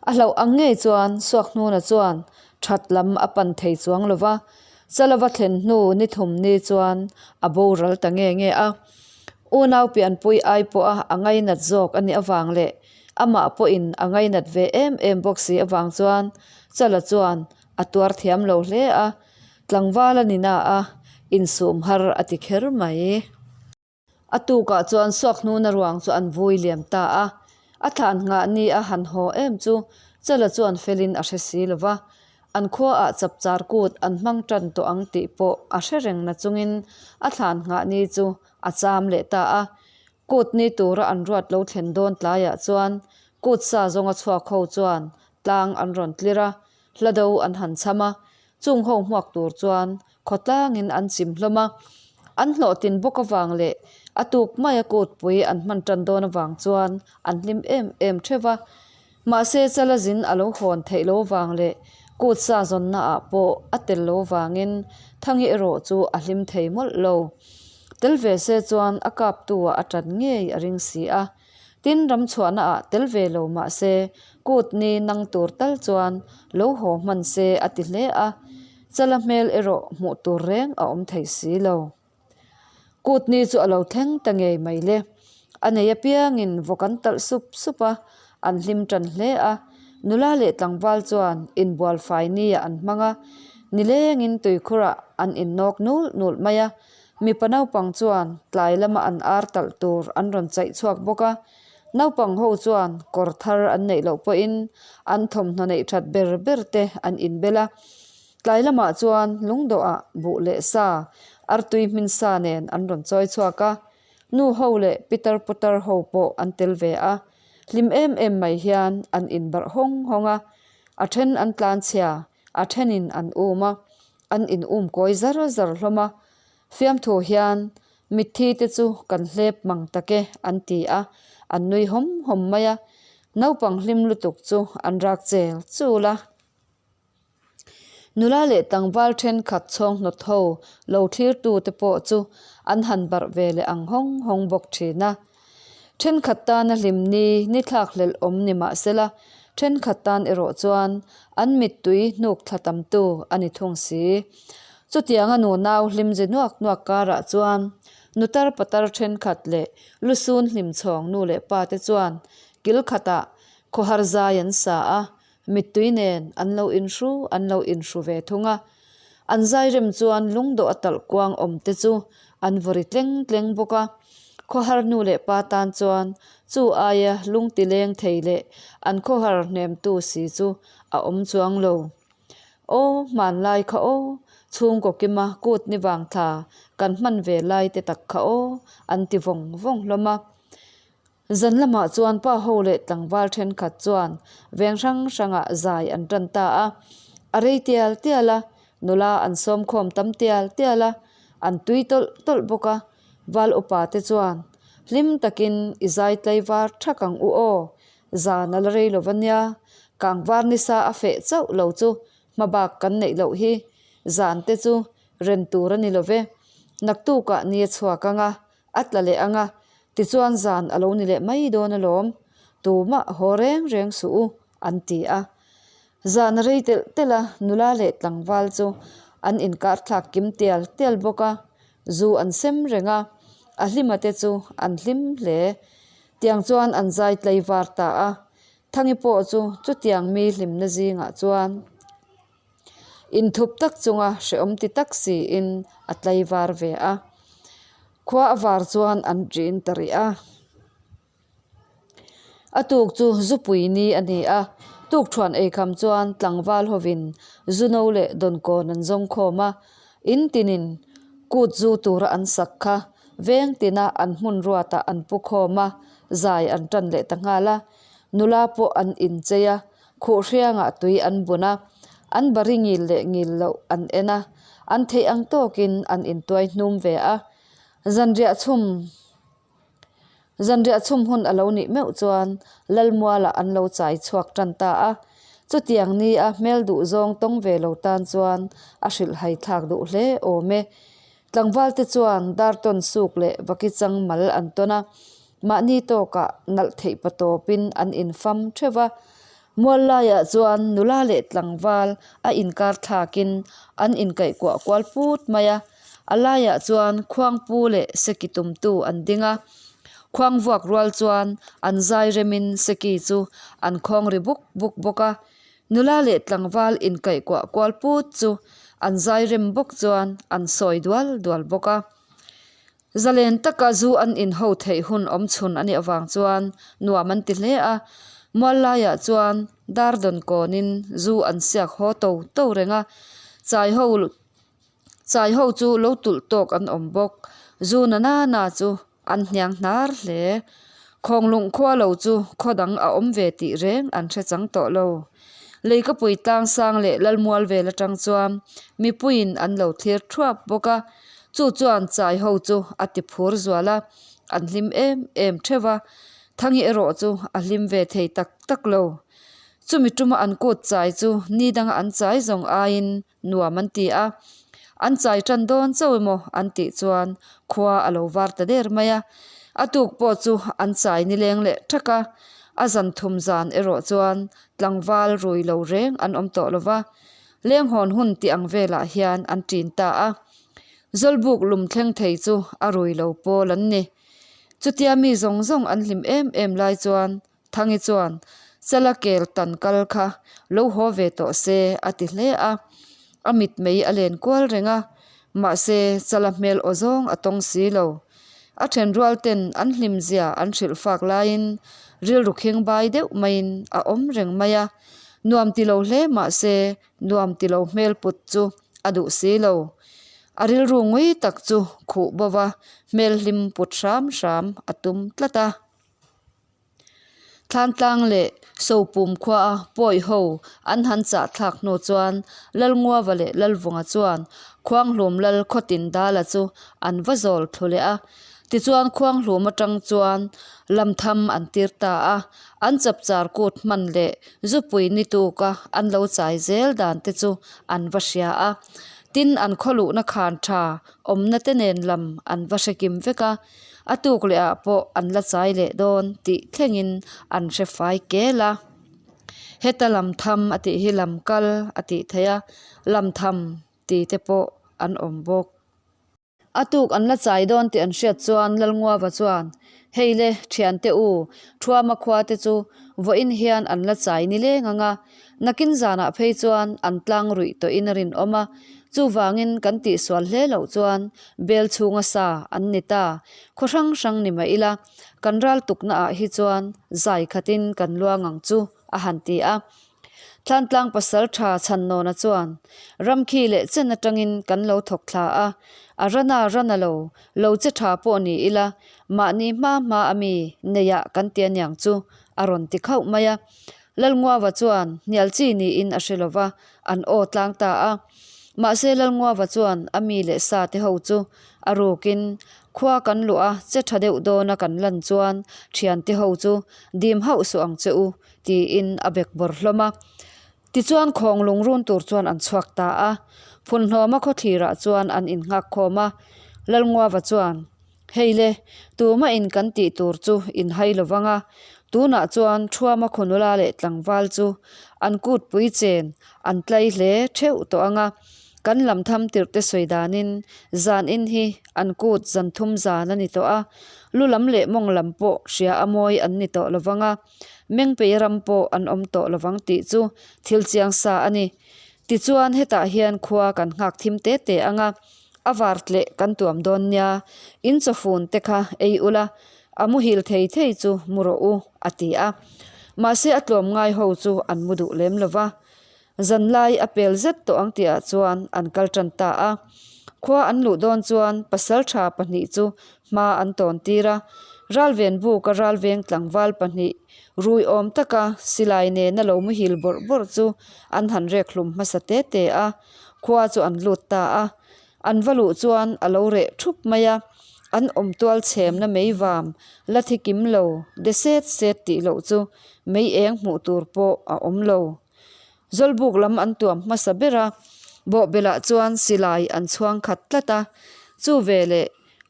S1: A hlauh ang ngei chuan Suakhnuna chuan that lam a pan thei chuang lo va, Chala va thlen hnu ni thum ni chuan a boral ta nge nge a. Unau pianpui ai pawha a ngainat zawk a nih avang leh amah pawhin a ngainat ve em em bawk si avang chuan Chala chuan a tuar thiam lo hle a, tlangval a ni na a, insum har a ti kher mai. A tukah chuan Suakhnuna ruang chu an vui liam ta a, a thlan nghah ni a han haw em chu Chala chuan felin a hre si lo va, an khuaah chapchar kut an hmang tan tawh ang tih pawh a hre reng na chungin a thlan nghah ni chu a cham leh ta a. Kut ni tura an ruat lo thlen dawn tlaiah chuan kut sa zawnga chhuak ho chuan tlang an rawn tlir a, hla do an han cham a, chung ho hmuak tur chuan khawtlangin an chim hlawm a, an hlawhtlin bawk avang leh a tuk maia kutpui an hman tan dawn avang chuan an hlim em em theuh a. Mahse chala zin a lo hawn theih lo vang leh kut sa zawnna ah pawh a tel lo vangin Thangi erawh chu a hlim thei mawlh lo. Tel ve se chuan a kaptu ah a tan ngei a ring si a. Tin ram chhuahna ah tel ve lo mah se kut ni nang tur tal chuan lo haw hman se a ti hle a, chala hmel erawh hmuh tur reng a awm thei si lo. Kut ni chu a lo thleng ta ngei mai le. A nei apiangin vawk an talh sup sup a, an hlim tan hle a. Nula leh tlangval chuan inbual fai ni ah an hmang a, nilengin tuikhurah an innawk nulh nulh mai a. Mipa naupang chuan tlai lama an ar talh tur an rawn chaih chhuak bawk a, naupang ho chuan kawr thar an neih loh pawhin an thawmhnaw neih that ber ber te an inbel a. Tlai lamah chuan lungdawhah buh leh sa, artui hmin sa nen an rawn chawi chhuak a, nu ho leh pitar putar ho pawh an tel ve a, hlim em em mai hian an inbarh hawng hawng a, a then an tlanchhia, a thenin an um a. An in um kawi zar zar hlawm a, fiamthu hian mitthi te chu kan hlep mang tak e an ti a, an nui hawm hawm mai a, naupang hlim lutuk chu an rak chel chul a. Nula leh tlangval thenkhat chhawng hnawt ho lo thlir tu te pawh chu an han barh ve leh ang hawng hawng bawk thin a. Thenkhat tana hlim ni ni thlak hlelh awm ni mah sela, thenkhat tan erawh chuan an mittui hnuk thla tamtu a ni thung si. Chutianga nunau hlim zi nuak nuak karah chuan nutar patar thenkhat leh lusun hlim chhawng nu leh pa te chuan kil khatah khawhar zai an sa a, Mittui nen an lo inhru an lo inhru ve thung a, an zai rem chuan lungdawh a talh kuang awm te chu an vawri tleng tleng bawk a. Khawhar nu leh pa tan chuan chu aia lungti leng thei leh an khawhar hnemtu si chu a awm chuang lo. Aw, hmanlai kha aw, chhungkaw kima kut ni vang thla kan hman ve lai te tak kha aw, an ti vawng vawng hlawm a. Zan lamah chuan pa ho leh tlangval thenkhat chuan veng hrang hrangah zai an tan ta a, a rei tial tial a, nula an sawmkhawm tam tial tial a, an tui tawlh tawlh bawk a, val upa te chuan hlim takin i zai tlaivar thak ang u aw, zan a la rei lo va nia, kangvar nisa a feh chauh lo chu hmabak kan neih loh hi, zan te chu ren tur a ni lo ve, naktukah ni a chhuak ang a, A tla leh ang a, tichuan zan a lo ni leh mai dawn alawm, tumah haw reng reng suh u, an ti a. Zan a rei telh telh a, nula leh tlangval chu an inkar thlak kim tial tial bawk a, zu an sem reng a, a hlima te chu an hlim hle. Tiang chuan an zai tlei var ta a, Thangi pawh chu chutiang mi hlimna zingah chuan Inthup tak chunga hrehawm ti tak siin a tlai var ve a. Khua a var chuan an ṭin ta rih a. A tuk chu zupui ni a ni a, tukṭhuan eikham chuan tlangval hovin zu no leh dawnkawn an zawng khawm a. In tinin kut zu tura an sak kha. Veng tina an hmun ruatah an pu khawm a, zai an tan leh ta nghal a. Nula pawh an inchei a, khuhhriangah tui an bun a, an bari ngil leh ngil loh an en a, an theih ang tawkin an intuai hnum ve a. Zanriah chhum Zanriah chhum hun a lo nih meuh chuan Lalmualah an lo chai chhuak tan ta a. Chutiang ni a hmel duh zawng tawng ve lo tan chuan a hrilh hai thlak duh hle awm e. Tlangval te chuan dar tawn suk leh vaki chang mal an tawn a, mahni tawkah nalh theih pa tawpin an infam theuh va. Mual laiah chuan nula leh tlangval a inkar thlakin an inkaihkuah kual put mai a. A laiah chuan khuangpu leh seki tumtu an ding a, khuang vuak rual chuan an zai remin seki chu an khawng ri buk buk bawk a. Nula leh tlangval inkaihkuah kual put chu an zai rem bawk chuan an sawi dual dual bawk a. Zalen taka zu an inho theih hun awm chhun a nih avang chuan nuam an ti hle a, mual laiah chuan dar dawn kawnin zu an siak haw to to reng a, chai ho Chai ho chu lo tulh tawk an awm bawk. Zu na na na chu an hniang hnar hle. Khawnglung khua lo chu khaw dang a awm ve tih reng an hre chang tawh lo. Leikapui tlang sang leh Lalmual vel atang chuan mipuiin an lo thlir thuap bawk a. Chu chuan chai ho chu a ti phur zual a, an hlim em em theuh a. Thangi erawh chu a hlim ve thei tak tak lo. Chumi tuma an kut chai chu ni danga an chai zawng aiin nuam an ti a, an chai tan dawn chauh emaw an tih chuan khua a lo var ta der mai a, a tuk pawh chu an chai nileng leh thak a, a zan thum zan erawh chuan tlangval rui lo reng an awm tawh lo va, lenghawn hun tih ang velah hian an ṭin ta a, Zawlbuk lum thleng thei chu a rui lo pawl an ni. Chutia mi zawng zawng an hlim em em lai chuan Thangi chuan, Chala kel tan kal kha lo haw ve tawh se a ti hle a. A mitmei a len kual reng a, mahse Chala hmel aw zawng a tawng si lo. A thenrual ten an hlimzia an hrilh fak laiin rilru khing bai deuh maiin a awm reng mai a. Nuam ti lo hle mahse nuam ti lo hmel put chu a duh si lo. A rilru ngui tak chu khuh bo va hmel hlim put hram hram a tum tlat a. Thlantlang leh Sopum khuaa pawi ho an han chah thlak hnu chuan Lalnguava leh Lalvunga chuan Khuanghlum Lal Khawtin Dala chu an va zawl thlu leh a. Tichuan Khuanghlum atang chuan lamtham an tir ta a, an chapchar kut hman leh zupui ni tuka an lo chai zel dan te chu an va hria a. Tin an khawluhna khan tha awmna te nen lam an va hre kim vek a. A tuk leh ah pawh an la chai leh dawn tih thlengin an hre fai kel a. Heta lam tham a tih hi lam kal a tih theih a, lam tham ti te pawh an awm bawk. A tuk an la chai dawn tih an hriat chuan Lalnguava chuan, Hei le, thiante u, Thuama khua te chu vawiin hian an la chai ni leng ang a, Nakin zanah phei chuan an tlang ruih tawhin a rinawm a, chuvangin kan tihsual hle loh chuan bel chhunga sa an ni ta. Khaw hrang hrang ni mah ila, kan ral tuknaah hi chuan zai khatin kan luang ang chu, a han ti a. Thlantlang pasal tha Chhannawna chuan, Ramkhi leh chen atangin kan lo thawk thla a, a rana rana lo, lo che tha pawh ni ila, mahni hma hma a mi neiah kan ti aniang chu, a rawn ti khauh mai a. Lalnguava chuan hnial chi niin a hre lo va, an aw tlang ta a. Mahse Lalnguava chuan a mi leh sa te ho chu a rukin khua kan luh a, che tha deuh dawna kan lan chuan thian te ho chu dim hauh suh ang che u tiin a bek bawr hlawm a. Tichuan khawng lungrun tur chuan an chhuak ta a. Phunhnawma khawthlirah chuan an innghak khawm a. Lalnguava chuan. Hei le, tumah in kan tih tur chu in hai lo vang a, tunah chuan Thuama khawnula leh tlangval chu an kutpui chen an tlai hle theuh tawh ang a, kan lam tham tirh te sawi danin zan in hi an kut zan thum zan a ni tawh a, lu lam leh mawng lam pawh hria a mawi an ni tawh lo vang a, Mengpei ram pawh an awm tawh lo vang tih chu thil chiang sa a ni. Tichuan hetah hian khua kan nghak thim te te ang a, A var tleh kan tuam dawn nia, in chawfun te kha ei ula, a muhil thei thei chu mu rawh u, a ti a. Mahse a tlawm ngai ho chu an mu duh lem lo va. Zanlai a pel zet tawh ang tihah chuan an kal tan ta a. Khua an luh dawn chuan pasal tha pahnih chu hma an tawn tir a. Ralven buka ralveng tlangval pahnih rui awm taka silai nena lo muhil bawrh bawrh chu an han rek hlum hmasa te te a, khua chu an lut ta a. An va luh chuan a lo reh thup mai a, an awm tual chhemna mei vam la thi kim lo de set set tih loh chu mei eng hmuh tur pawh a awm lo. Zawlbuk lam an tuam hmasa ber a, bawhbelah chuan silai an chhuang khat tlat a, chu veleh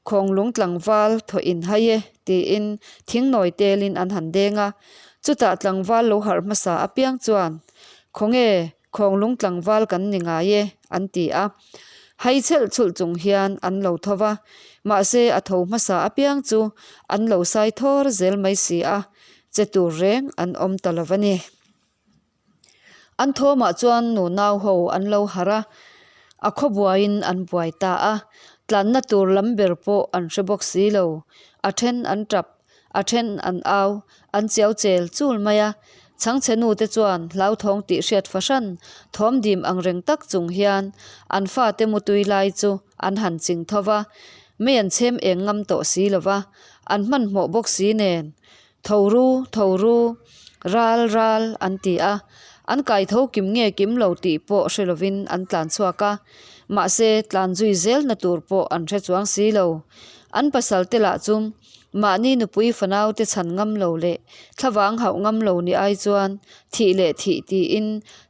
S1: Khawnglung tlangval thaw in hai e tiin thingnawi telin an han deng a, chutah tlangval lo harh hmasa apiang chuan Khawnge Khawnglung tlangval kan ni ngai e an ti a, hai chhelh chhulh chung hian an lo tho va, mahse a tho hmasa apiang chu an lo sai thawr zel mai si a, che tur reng an awm ta lo va ni. An thawmah chuan nunau ho an lo harh a, a khaw buaiin an buai ta a, tlanna tur lam ber pawh an hre bawk si lo, a then an tap, a then an au, an chiau chel chul mai a, chhangchhe nu te chuan hlauthawng tih hriat fahran thawm dim ang reng tak chung hian an fate mutui lai chu an han ching tho va, mei an chhem eng ngam tawh si lo va, an hmanhmawh bawk si nen. Tho ru, tho ru, ral ral an ti a, an kai tho kim nge kim lo tih pawh hre lovin an tlan chhuak a, mahse tlan zui zelna tur pawh an hre chuang si lo. An pasal te lah chu mahni nupui fanau te chhan ngam lo leh thlavang hauh ngam lo ni ai chuan thih leh thih tiin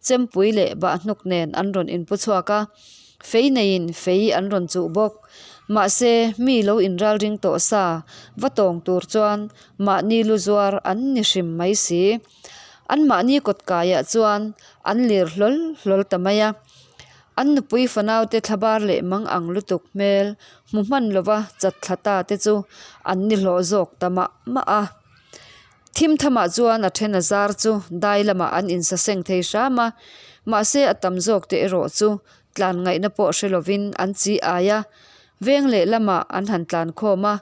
S1: chempui leh bahhnuk nen an rawn inpu chhuak a. Fei neiin fei an rawn chuh bawk. Mahse, mi lo inralring tawh sa va tawng tur chuan mahni lu zuar an ni hrim mai si. An mahni kawt kaiah chuan an lir hlawl hlawl ta mai a. An nupui fanaute thlabar leh mang ang lutuk hmel hmu hman lova chat thla ta te chu an ni hlawh zawk ta mah mah a. Thim thamah chuan a then a zar chu dai lamah an insaseng thei hram a, mahse a tam zawk te erawh chu tlan ngaihna pawh hre lovin an chi ai a, veng leh lamah an han tlan khawm a,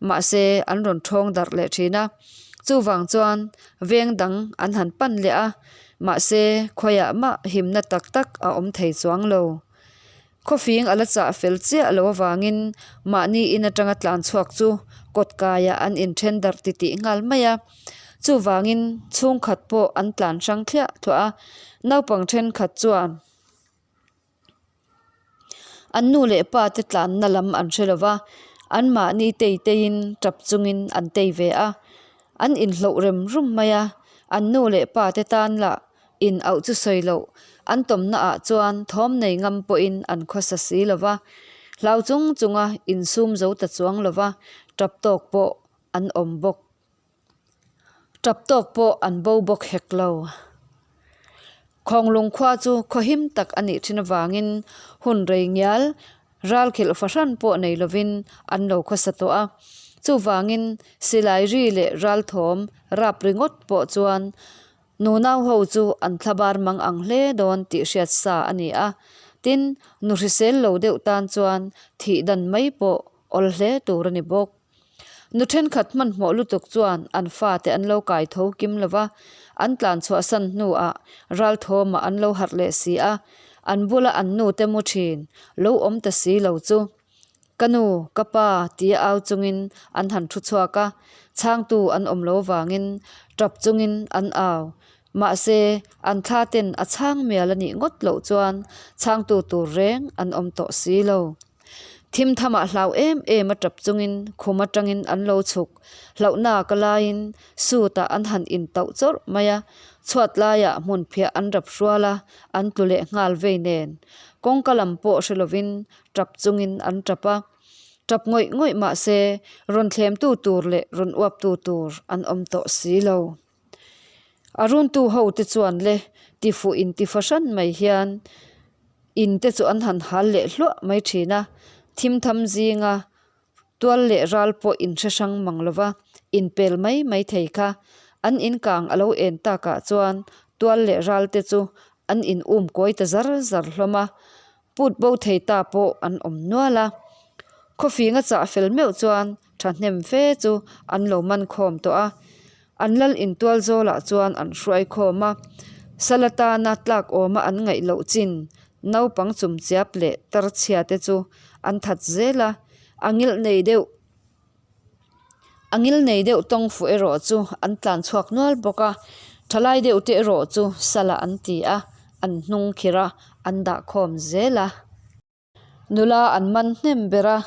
S1: mahse an rawn thawng darh leh thin a, chuvang chuan veng dang an han pan leh a, mahse khawiah mah himna tak tak a awm thei chuang lo. Khawfing a la chah fel chiah lo avangin mahni in atanga tlan chhuak chu kawt kaiah an inthen darh titih nghal mai a. Chuvangin chhungkhat pawh an tlan hrang thliah thluah a, naupang thenkhat chuan an nu leh pa te tlanna lam an hre lo va, anmahni tei teiin tap chungin an tei ve a, an inhloh rem rum mai a, an nu leh pa te tan lah In auh chu sawi loh, an tawmna ah chuan thawm nei ngam pawhin an khawsa si lo va, hlau chung chunga insum zo ta chuang lo va, tap tawk pawh an awm bawk. Tap tawk pawh an bo bawk hek lo. Khawnglung khua chu khaw him tak a nih thin avangin hun rei ngial Ralkhilh fahran pawh nei lovin an lo khawsa tawh a, chuvangin silai ri leh ralthawm rap ringawt pawh chuan Nunau ho chu an thlabar mang ang hle dawn tih hriat sa a ni a, tin, nu hrisel lo deuh tan chuan thih dan mai pawh awl hle tur a ni bawk. Nu thenkhat hmanhmawh lutuk chuan an fate an lo kai tho kim lo va, an tlan chhuahsan hnuah ralthawmah an lo harh leh si a, an bula an nute mu thin lo awm ta si lo chu. Ka nu, ka pa tia au chungin an han thu chhuak a, chhangtu an awm lo vangin tap chungin an au. Mahse, an thla ten a chhang mial a nih ngawt loh chuan chhangtu tur reng an awm tawh si lo. Thim thamah hlau em em a tap chungin khum atangin an lo chhuk. Hlauhna ka laiin suit-ah an han intauh chawrh mai a, chhuat laiah hmun phiah an rap hrual a, an tlu leh nghal vei nen. Kawngka lam pawh hre lovin tap chungin an tap a. Tap ngawih ngawih mah se rawn thlemtu tur leh rawn uaptu tur an awm tawh si lo. A runtu ho te chuan le tifuh in ti fahran mai hian in te chu an han hal leh hluah mai thin a, thim tham zinga tual leh ral pawh in hre hrang mang lo va, inpel mai mai thei kha. An in kang a lo en takah chuan tual leh ral te chu an in um kawi ta zar zar hlawm a, Put bo thei ta pawh an awm nual a, khawfing a chah fel meuh chuan thahnem fe chu an lo man khawm tawh a, an lal intual zawlah chuan an hruai khawm a, sal atana tlak awma an ngaih loh chin naupang chumchiap leh tarchhia te chu an that zel a, a ngilh nei deuh. A ngil nei deuh tawng fuh erawh chu an tlan chhuak nual bawk a, thalai deuh te erawh chu sala an ti a, an hnung khirh a, an dah khawm zel a. Nula an man hnem ber a,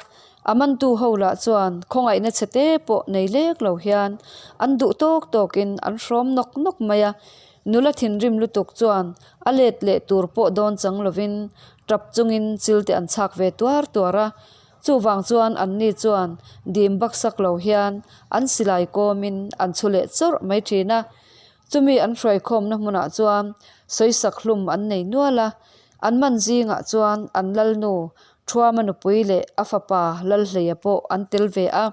S1: a mantu ho lah chuan khawngaihna chhe te pawh nei lek lo hian an duh tawk tawkin an hrawm nawk nawk mai a. Nula thinrim lutuk chuan a let leh tur pawh dawn chang lovin tap chungin chil te an chhak ve tuar tuar a. Chuvang chuan anni chuan dim baksak lo hian an silai kawmin an chhu leh chawrh mai thin a. Chumi an hruaikhawmna hmunah chuan sawisak hlum an nei nual a, an man zingah chuan an lalnu Thuama nupui leh a fapa Lalhleia pawh an tel ve a.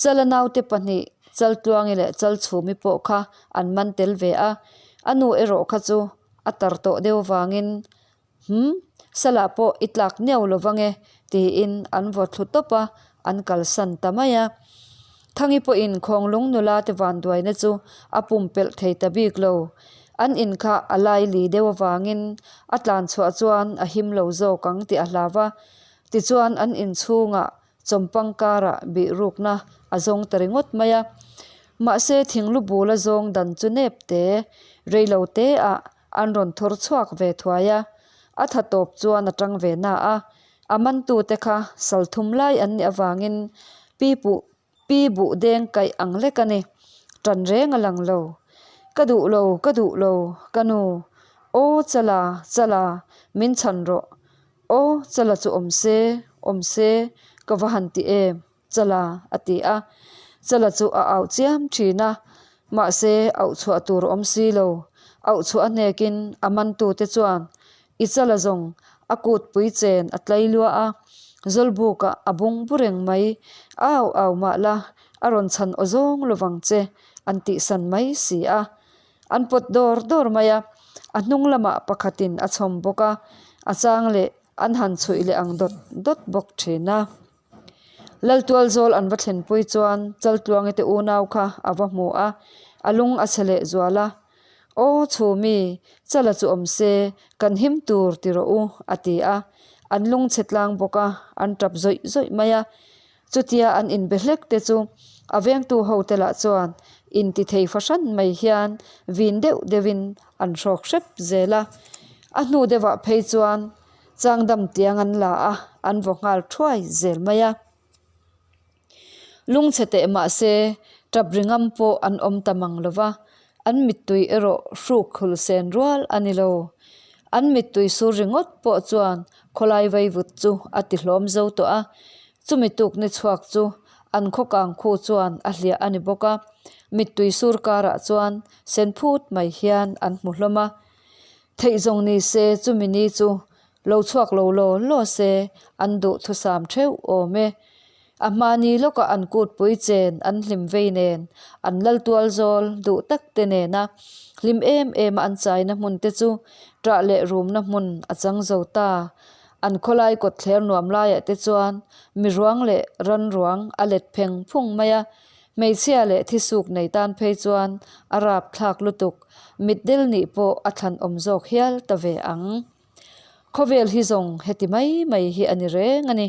S1: Chala naute pahnih Chaltluangi leh Chalchhumi pawh kha an man tel ve a, a nu erawh kha chu a tar tawh deuh vangin Hum, salah pawh i tlak niau lo vang e, tiin an vaw thlu tawp a, an kalsan ta mai a. Thangi pawhin Khawnglung nula te vanduaina chu a pumpelh thei ta bik lo. An in kha a lai li deuh avangin a tlan chhuah chuan a him lo zawk ang tih a hlau a. Tichuan an in chhungah chawmpang karah bih rukna a zawng ta ringawt mai a. Mahse thinglu bul a zawng dan chu nep te, rei lo te ah An rawn thawr chhuak ve thuai a, a tha tawp chuan a tang ve na a, a mantute kha sal thum lai an nih avangin pi puh pi buh deng kaih ang lek a ni, tan reng a lang lo. Ka duh lo, ka duh lo, ka nu, aw chala, chala, min chhan rawh, aw chala chu awm se, awm se, ka va han ti em. Chala a ti a, Chala chu a auh chiam thin a, mahse auh chhuah tur awm si lo. Auh chhuah a hnekin a mantute chuan i Chala zawng a kutpui chen a tlai lua a, Zawlbukah a bung bu reng mai, au au mah la a rawn chhan aw zawng lovang che an tihsan mai si a. An pawt dawr dawr mai a, a hnung lamah pakhatin a chhawm bawk a, a chang leh an han chhuih leh ang dawt dawt bawk thin a. Laltualzawl an va thlenpui chuan Chaltluangi te unau kha a va hmu a, a lung a chhe leh zual a. Aw Chhumi, Chala chu awm se, kan him tur ti rawh u, a ti a. An lung chhe tlang bawk a, an tap zawih zawih mai a. Chutia an inbe hlek te chu a vengtu hote lah chuan inti thei fahran mai hian vin deuh deuhin an hrawk hrep zel a. A hnu deuhah phei chuan Changdam tiang an la a, an vaw nghal thuai zel mai a. Lungchhe teh mah se, tap ringam pawh an awm ta mang lo va, an mittui erawh hruk khul sen rual a ni lo. An mittui sur ringawt pawh chuan khawlai vaivut chu a ti hlawm zo tawh a, chumi tuk ni chhuak chu an khaw kang khu chuan a hliah a ni bawk a, mittui sur karah chuan sen phut mai hian an hmu hlawm a. Theih zawng ni se chumi ni chu lo chhuak lo law law se an duh thusam theuh awm e. A hmani lawka an kutpui chen an hlim vei nen an lal tual zawl duh tak te nena hlim em em a an chaina hmun te chu ṭah leh rumna hmun a chang zo ta. An khawlai kawt thler nuam laiah te chuan mi ruang leh ran ruang a let pheng phung mai a. Hmeichhia leh thisuk nei tan phei chuan a rap thlak lutuk, mitdel nih pawh a thlan awm zawk hial ta ve ang. Khawvel hi zawng heti mai mai hi a ni reng a ni.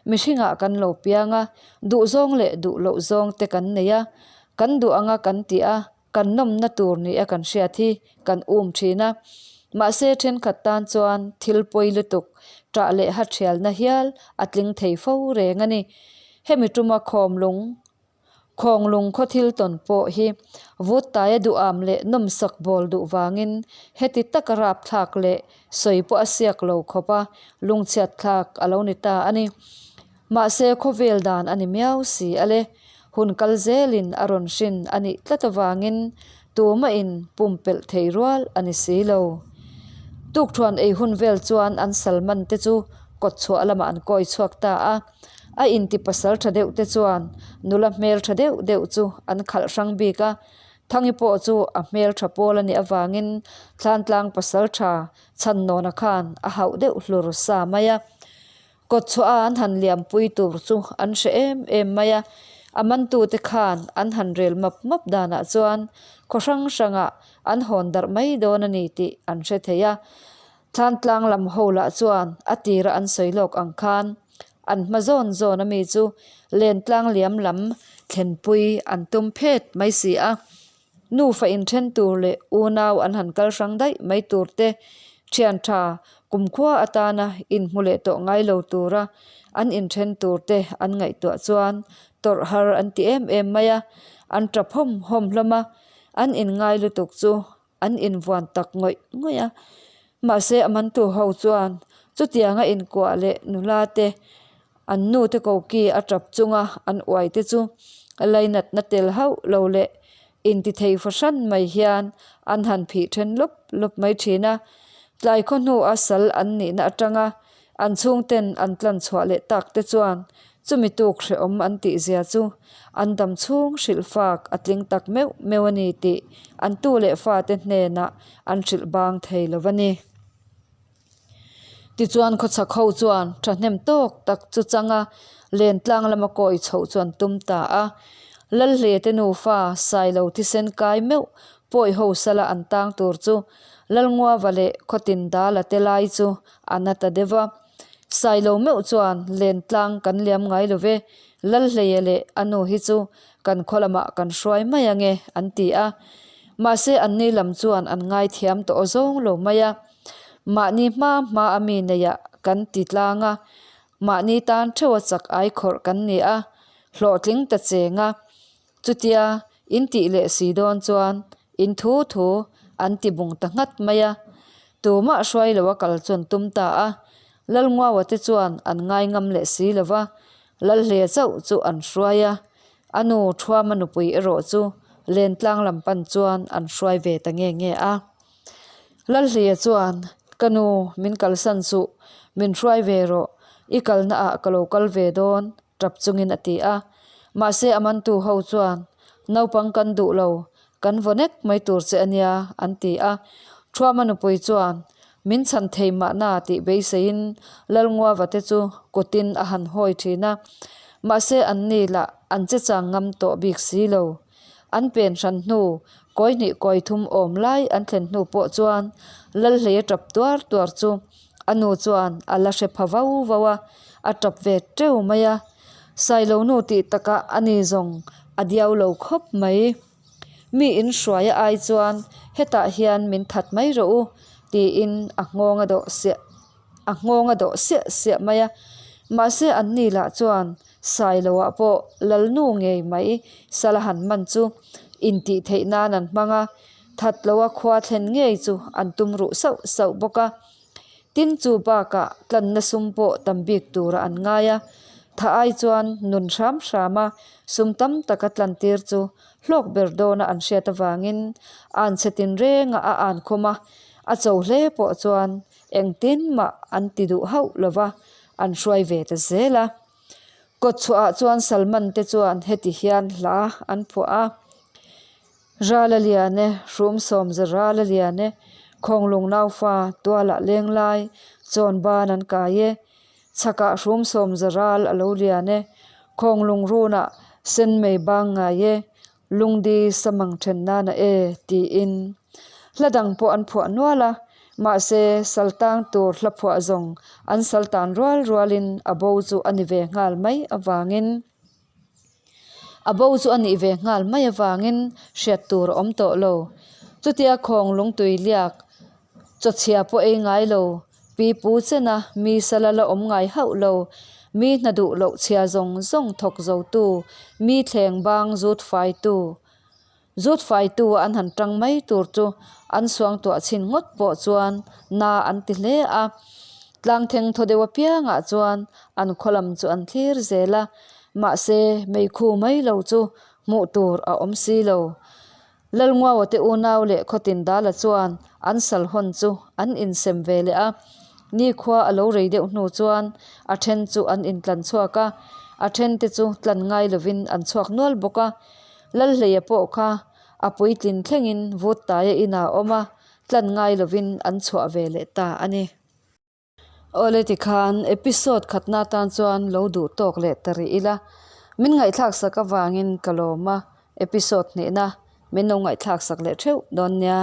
S1: Mihringah kan lo piang a, duhzawng leh duh loh zawng te kan nei a, kan duh anga kan tih a, kan nawmna tur nia kan hriat hi kan um thin a. Mahse thenkhat tan chuan thil pawi lutuk, ṭah leh hathialna hial a tling thei fo reng a ni. Hemi tuma khawmlung, Khawnglung khaw thil tawn pawh hi vut taia duham leh nawmsak bawl duh vangin heti taka rapthlak leh sawi pawh a siak lo khawp a, lungchhiat thlak a lo ni ta a ni. Mahse khawvel dan a ni miau si a le, hun kal zelin a rawn hrin a nih tlat avangin tumahin pumpelh thei rual a ni si lo. Tukthuan ei hun vel chuan an salman te chu kawtchhuah lamah an kawi chhuak ta a. A inti pasal tha deuh te chuan nula hmel tha deuh deuh chu an khalh hrang bik a, Thangi pawh chu a hmel tha pawl a nih avangin Thlantlang pasal tha Chhannawna khan a hauh deuh hlur sa mai a. Kawtchhuah a an han liampui tur chu an hre em em mai a, a mantute khan an han rel map map danah chuan khaw hrang hrangah an hawn darh mai dawn a ni tih an hre thei a. Thlantlang lam ho lah chuan a tira an sawi lawk ang khan an hma zawn zawn a mi chu Lentlang liam lam thlenpui an tum phet mai si a. Nufa inthen tur leh unau an han kal hrang daih mai tur te, thian tha kumkhua atana inhmu leh tawh ngai lo tura an inthen tur te an ngaihtuah chuan tawrh har an ti em em mai a, an tap hawm hawm hlawm a, an inngai lutuk chu an invuan tak ngawih ngawih a. Mahse a mantu ho chuan chutianga inkuah leh nula te An nute koki a tap chunga an uai te chu lainatna tel hauh lo leh intithei fahran mai hian an han phih then lawp lawp mai thin a. Tlai khaw hnua sal an nihna atanga an chhungten an tlan chhuah leh tak te chuan chumi tuk hrehawm an tih zia chu an dam chhung hrilh fak a tling tak meuh meuh a ni tih an tu leh fate hnenah an hrilh bang thei lo a ni. Tichuan khawchhak ho chuan thahnem tawk tak chu changa len tlang lama kawi chhoh chu an tum ta a. Lalhle te nufa Sailo thisen kai meuh pawi ho sala an tang tur chu Lalnguava leh Khawtin Dala te lai chu a na ta deuh va. Sailo meuh chuan len tlang kan liam ngai lo ve, Lalhleia leh a nu hi chu kan khaw lamah kan hruai mai ange an ti a. Mahse anni lam chuan an ngaithiam tawh awzawng lo mai a. Mahni hma hma a mi neihah kan ti tlang a, mahni tan theuha chak ai khawrh kan ni a, hlawhtling ta cheng a. Chutia in tih leh si dawn chuan in thu thu an ti bung ta nghat mai a. Tumah hruai loa kal chu an tum ta a, Lalnguaua te chuan an ngai ngam leh si lo va, Lalhle chauh chu an hruai a, a nu Thuama nupui erawh chu Lentlang lam pan chuan an hruai ve ta nge nge a. Lalhlia chuan, Ka nu, min kalsan suh, min hruai ve rawh, i kalna ah ka lo kal ve dawn, tap chungin a ti a. Mahse a mantu ho chuan, Naupang kan duh lo, kan vaw nek mai tur che a nia, an ti a. Thuama nupui chuan, Min chhan thei mahna tih beiseiin Lalnguava te chu kutin a han hawi thin a. Mahse anni lah an che chang ngam tawh bik si lo. An pen hran hnu, kawi hnih kawi thum awm lai an thlen hnu pawh chuan Lalhleia tap tuar tuar chu a nu chuan a la hre pha vau vau a, a tap ve teuh mai a. Sailo nu tih takah a ni zawng a diau lo khawp mai. Mi in hruaia ai chuan hetah hian min that mai rawh u tiin a nghawng a dawh siah a nghawng a dawh siah siah mai a. Mahse anni lah chuan Sailoah pawh Lalnu ngei mai sala han man chu intih theih nan an hmang a, that loa khua thlen ngei chu an tum ruh sauh sauh bawk a. Tin chu bakah tlanna sum pawh tam bik tura an ngai a, tha ai chuan nun hram hrama sum tam taka tlan tir chu hlawk ber dawna an hriat avangin an chhe tinrenga a an khawm a, a cho hle pawh chuan engtin mah an ti duh hauh lova an hruai ve ta zel a. Kawtchhuahah chuan Salman te chuan heti hian hla an phuah a, Ral a lian e, hrum sawmza ral a lian e, Khawnglung naufa tualah leng lai, chawn ban an kai e. Chhakah hrum sawmza ral a lo lian e, Khawnglung runah sen mei bang ngai e, Lungdi samang then nana e, tiin. Hla dang pawh an phuah nual a, mahse sal tang tur hla phuah zawng an sal tan rual rualin a bo chu a ni ve nghal mai avangin a bo chu a nih ve nghal mai avangin hriat tur a awm tawh lo. Chutia khawng lungtui liak chawchhia pawh ei ngai lo, pi pu chena mi sala la awm ngai hauh lo, mi hna duh loh chhia zawng zawng thawk zotu, mi thleng bang zut faitu, Zut faitu a an han tang mai tur chu an suangtuah chhin ngawt pawh chuan na an ti hle a. Tlang theng thaw deuh apiangah chuan an khaw lam chu an thlir zel a, mahse meikhu mai lo chu hmuh tur a awm si lo. Lalnguaua te unau leh Khawtin Dala chuan an sal hawn chu an insem ve leh a. Nikhua a lo rei deuh hnu chuan a then chu an intlan chhuak a, a then te chu tlan ngai lovin an chhuak nual bawk a. Lalhleia pawh kha a puitlin thlengin vut taia inah a awm a, tlan ngai lovin an chhuah ve leh ta a ni. Awle tikhan episode khatna atan chuan lo duh tawk leh ta rih ila, min ngaihthlak sak avangin ka lawm a, episode hnihna min lo ngaihthlak sak leh theuh dawn nia.